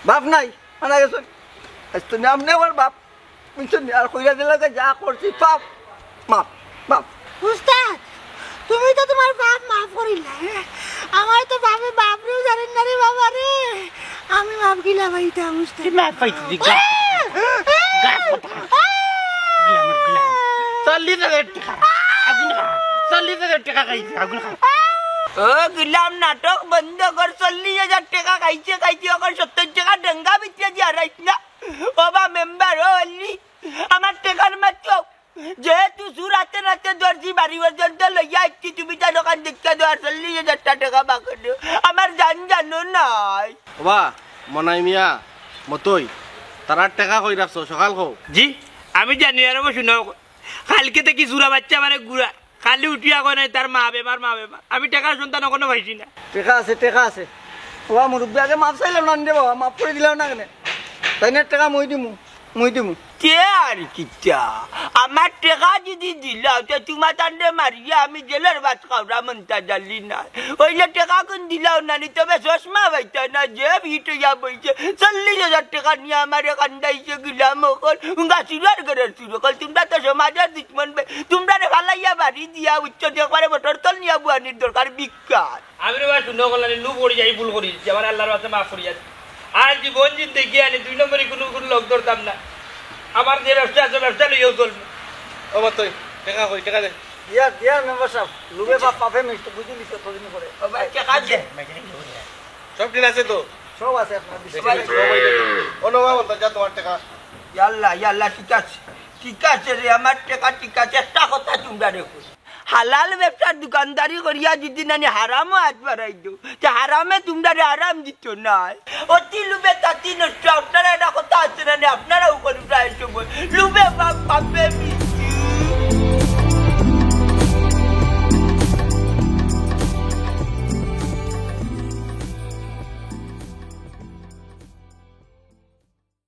বাপ নাই, মারা গেছইন। আইজ তো আপনে আমার বাপ। বুঝছইন নি? আর কইরা দিলা যে যা করছি পাপ, মাফ, মাফ। উস্তাদ, তুমি তো তুমার পাপ মাফ করিলা, হ্যাঁ? আমার তো পাপে বাপরেও জানেন না রে বাবা রে। আমি মাফ কিলা পাইতাম, উস্তাদ? তুই মাফ পাইতে দি, গাছ কথা। গাছ কথা। গুলাম, গুলাম। চল্লিশ হাজার টেকা। আগুন খা। চল্লিশ হাজার টেকা খাইছে, আগুন খা। ও গুলাম, নাটক বন্ধ কর। চল্লিশ হাজার টেকা খাইছে, খাইছে, অখন সত্তর টেকা ডেঙ্গা বিচিয়া দিয়া হারাইস না। ও বা মেম্বার, ও অলি, আমার টেকার মাত্র যেহেতু চুর আতে নাতে ধরছি, বাড়ি পর্যন্ত লইয়া আইছি, তুমি তার ওখান দেখতে দেওয়ার চল্লিশ হাজারটা টেকা বাকি দিও। আমার জান জানো নাই। ওবা, মনাই মিয়া, মতই, তারার টেকা কই রাখছো? সকাল কও। জি, আমি জানি আর ও শুনো, কালকে থাকি জুরা বাচ্চা মানে গুড়া, খালি উঠিয়া কয় নাই তার মা বেমার, মা বেমার। আমি টেকার সন্ধান অখনো পাইছি না। টেকা আছে, টেকা আছে। ওবা মুরব্বি, আগে মাফ চাইলাম না রে বাবা, মাফ করি দিলাম না কেনে? তাইন টেকা মুই দিমু, মুই দিমু। তে আর কিতা? আমার টেকা যদি দিলাও, তে তুমার তান্ডে মারিয়া আমি জেলর ভাত খাওরা মন্তা জালি না। অইলে টেকা কুন দিলাও না নি, তবে চশমা পাইতা না, যে ভিট অইয়া বইছে। চল্লিশ হাজার টেকা নিয়া আমারে কান্দাইছে গিলাম অখন। গাছিরার ঘরের চুর অকল, তুমরা তো সমাজর দুশমন বে। তুমরারে ফালাইয়া বাড়ি দিয়া উচ্চ দেখবারে মোটর তল নিয়া বুয়ানির দরকার ভিক্ষার। আমি রে ভাই শুনো কল্যাণী, লুপ করি যাই, ভুল করি দিছি, আমার আল্লাহর কাছে মাফ করিয়া দিছি। আর জীবন জিন্দেগি আনি দুই নম্বরি কুনু, কুনু লোক ধরতাম না। আমার যে ব্যবসা আছে, ব্যবসা লইয়াও চলবো। ও বাতই, টেকা কই, টেকা দে। দিয়া, দিয়া, মেম্বার সাব, লুবে বাপ পাপে মিষ্ট, বুঝি লিছে কদিন করে। ও ভাই, টেকা দে। সব ঠিক আছে তো? সব আছে আপনার বিষয়। ও নবা বলতো, যা তুমার টেকা। ইয়াল্লা, ইয়াল্লা, ঠিক আছে। ঠিক আছে রে, আমার টেকা ঠিক আছে। একটা কথা তুমরারে কই। হালাল ব্যবসার দোকানদারি করিয়া যদি নানি হারামো আত বাড়াই দেও, তে হারামে তুমরারে আরাম দিতো নায়। অতি লোভে তাতি নষ্ট, আপনারা একটা কথা আছে না নি, আপনারাও করুন প্রায় সময়। লোভে বাপ, পাপে বিষ।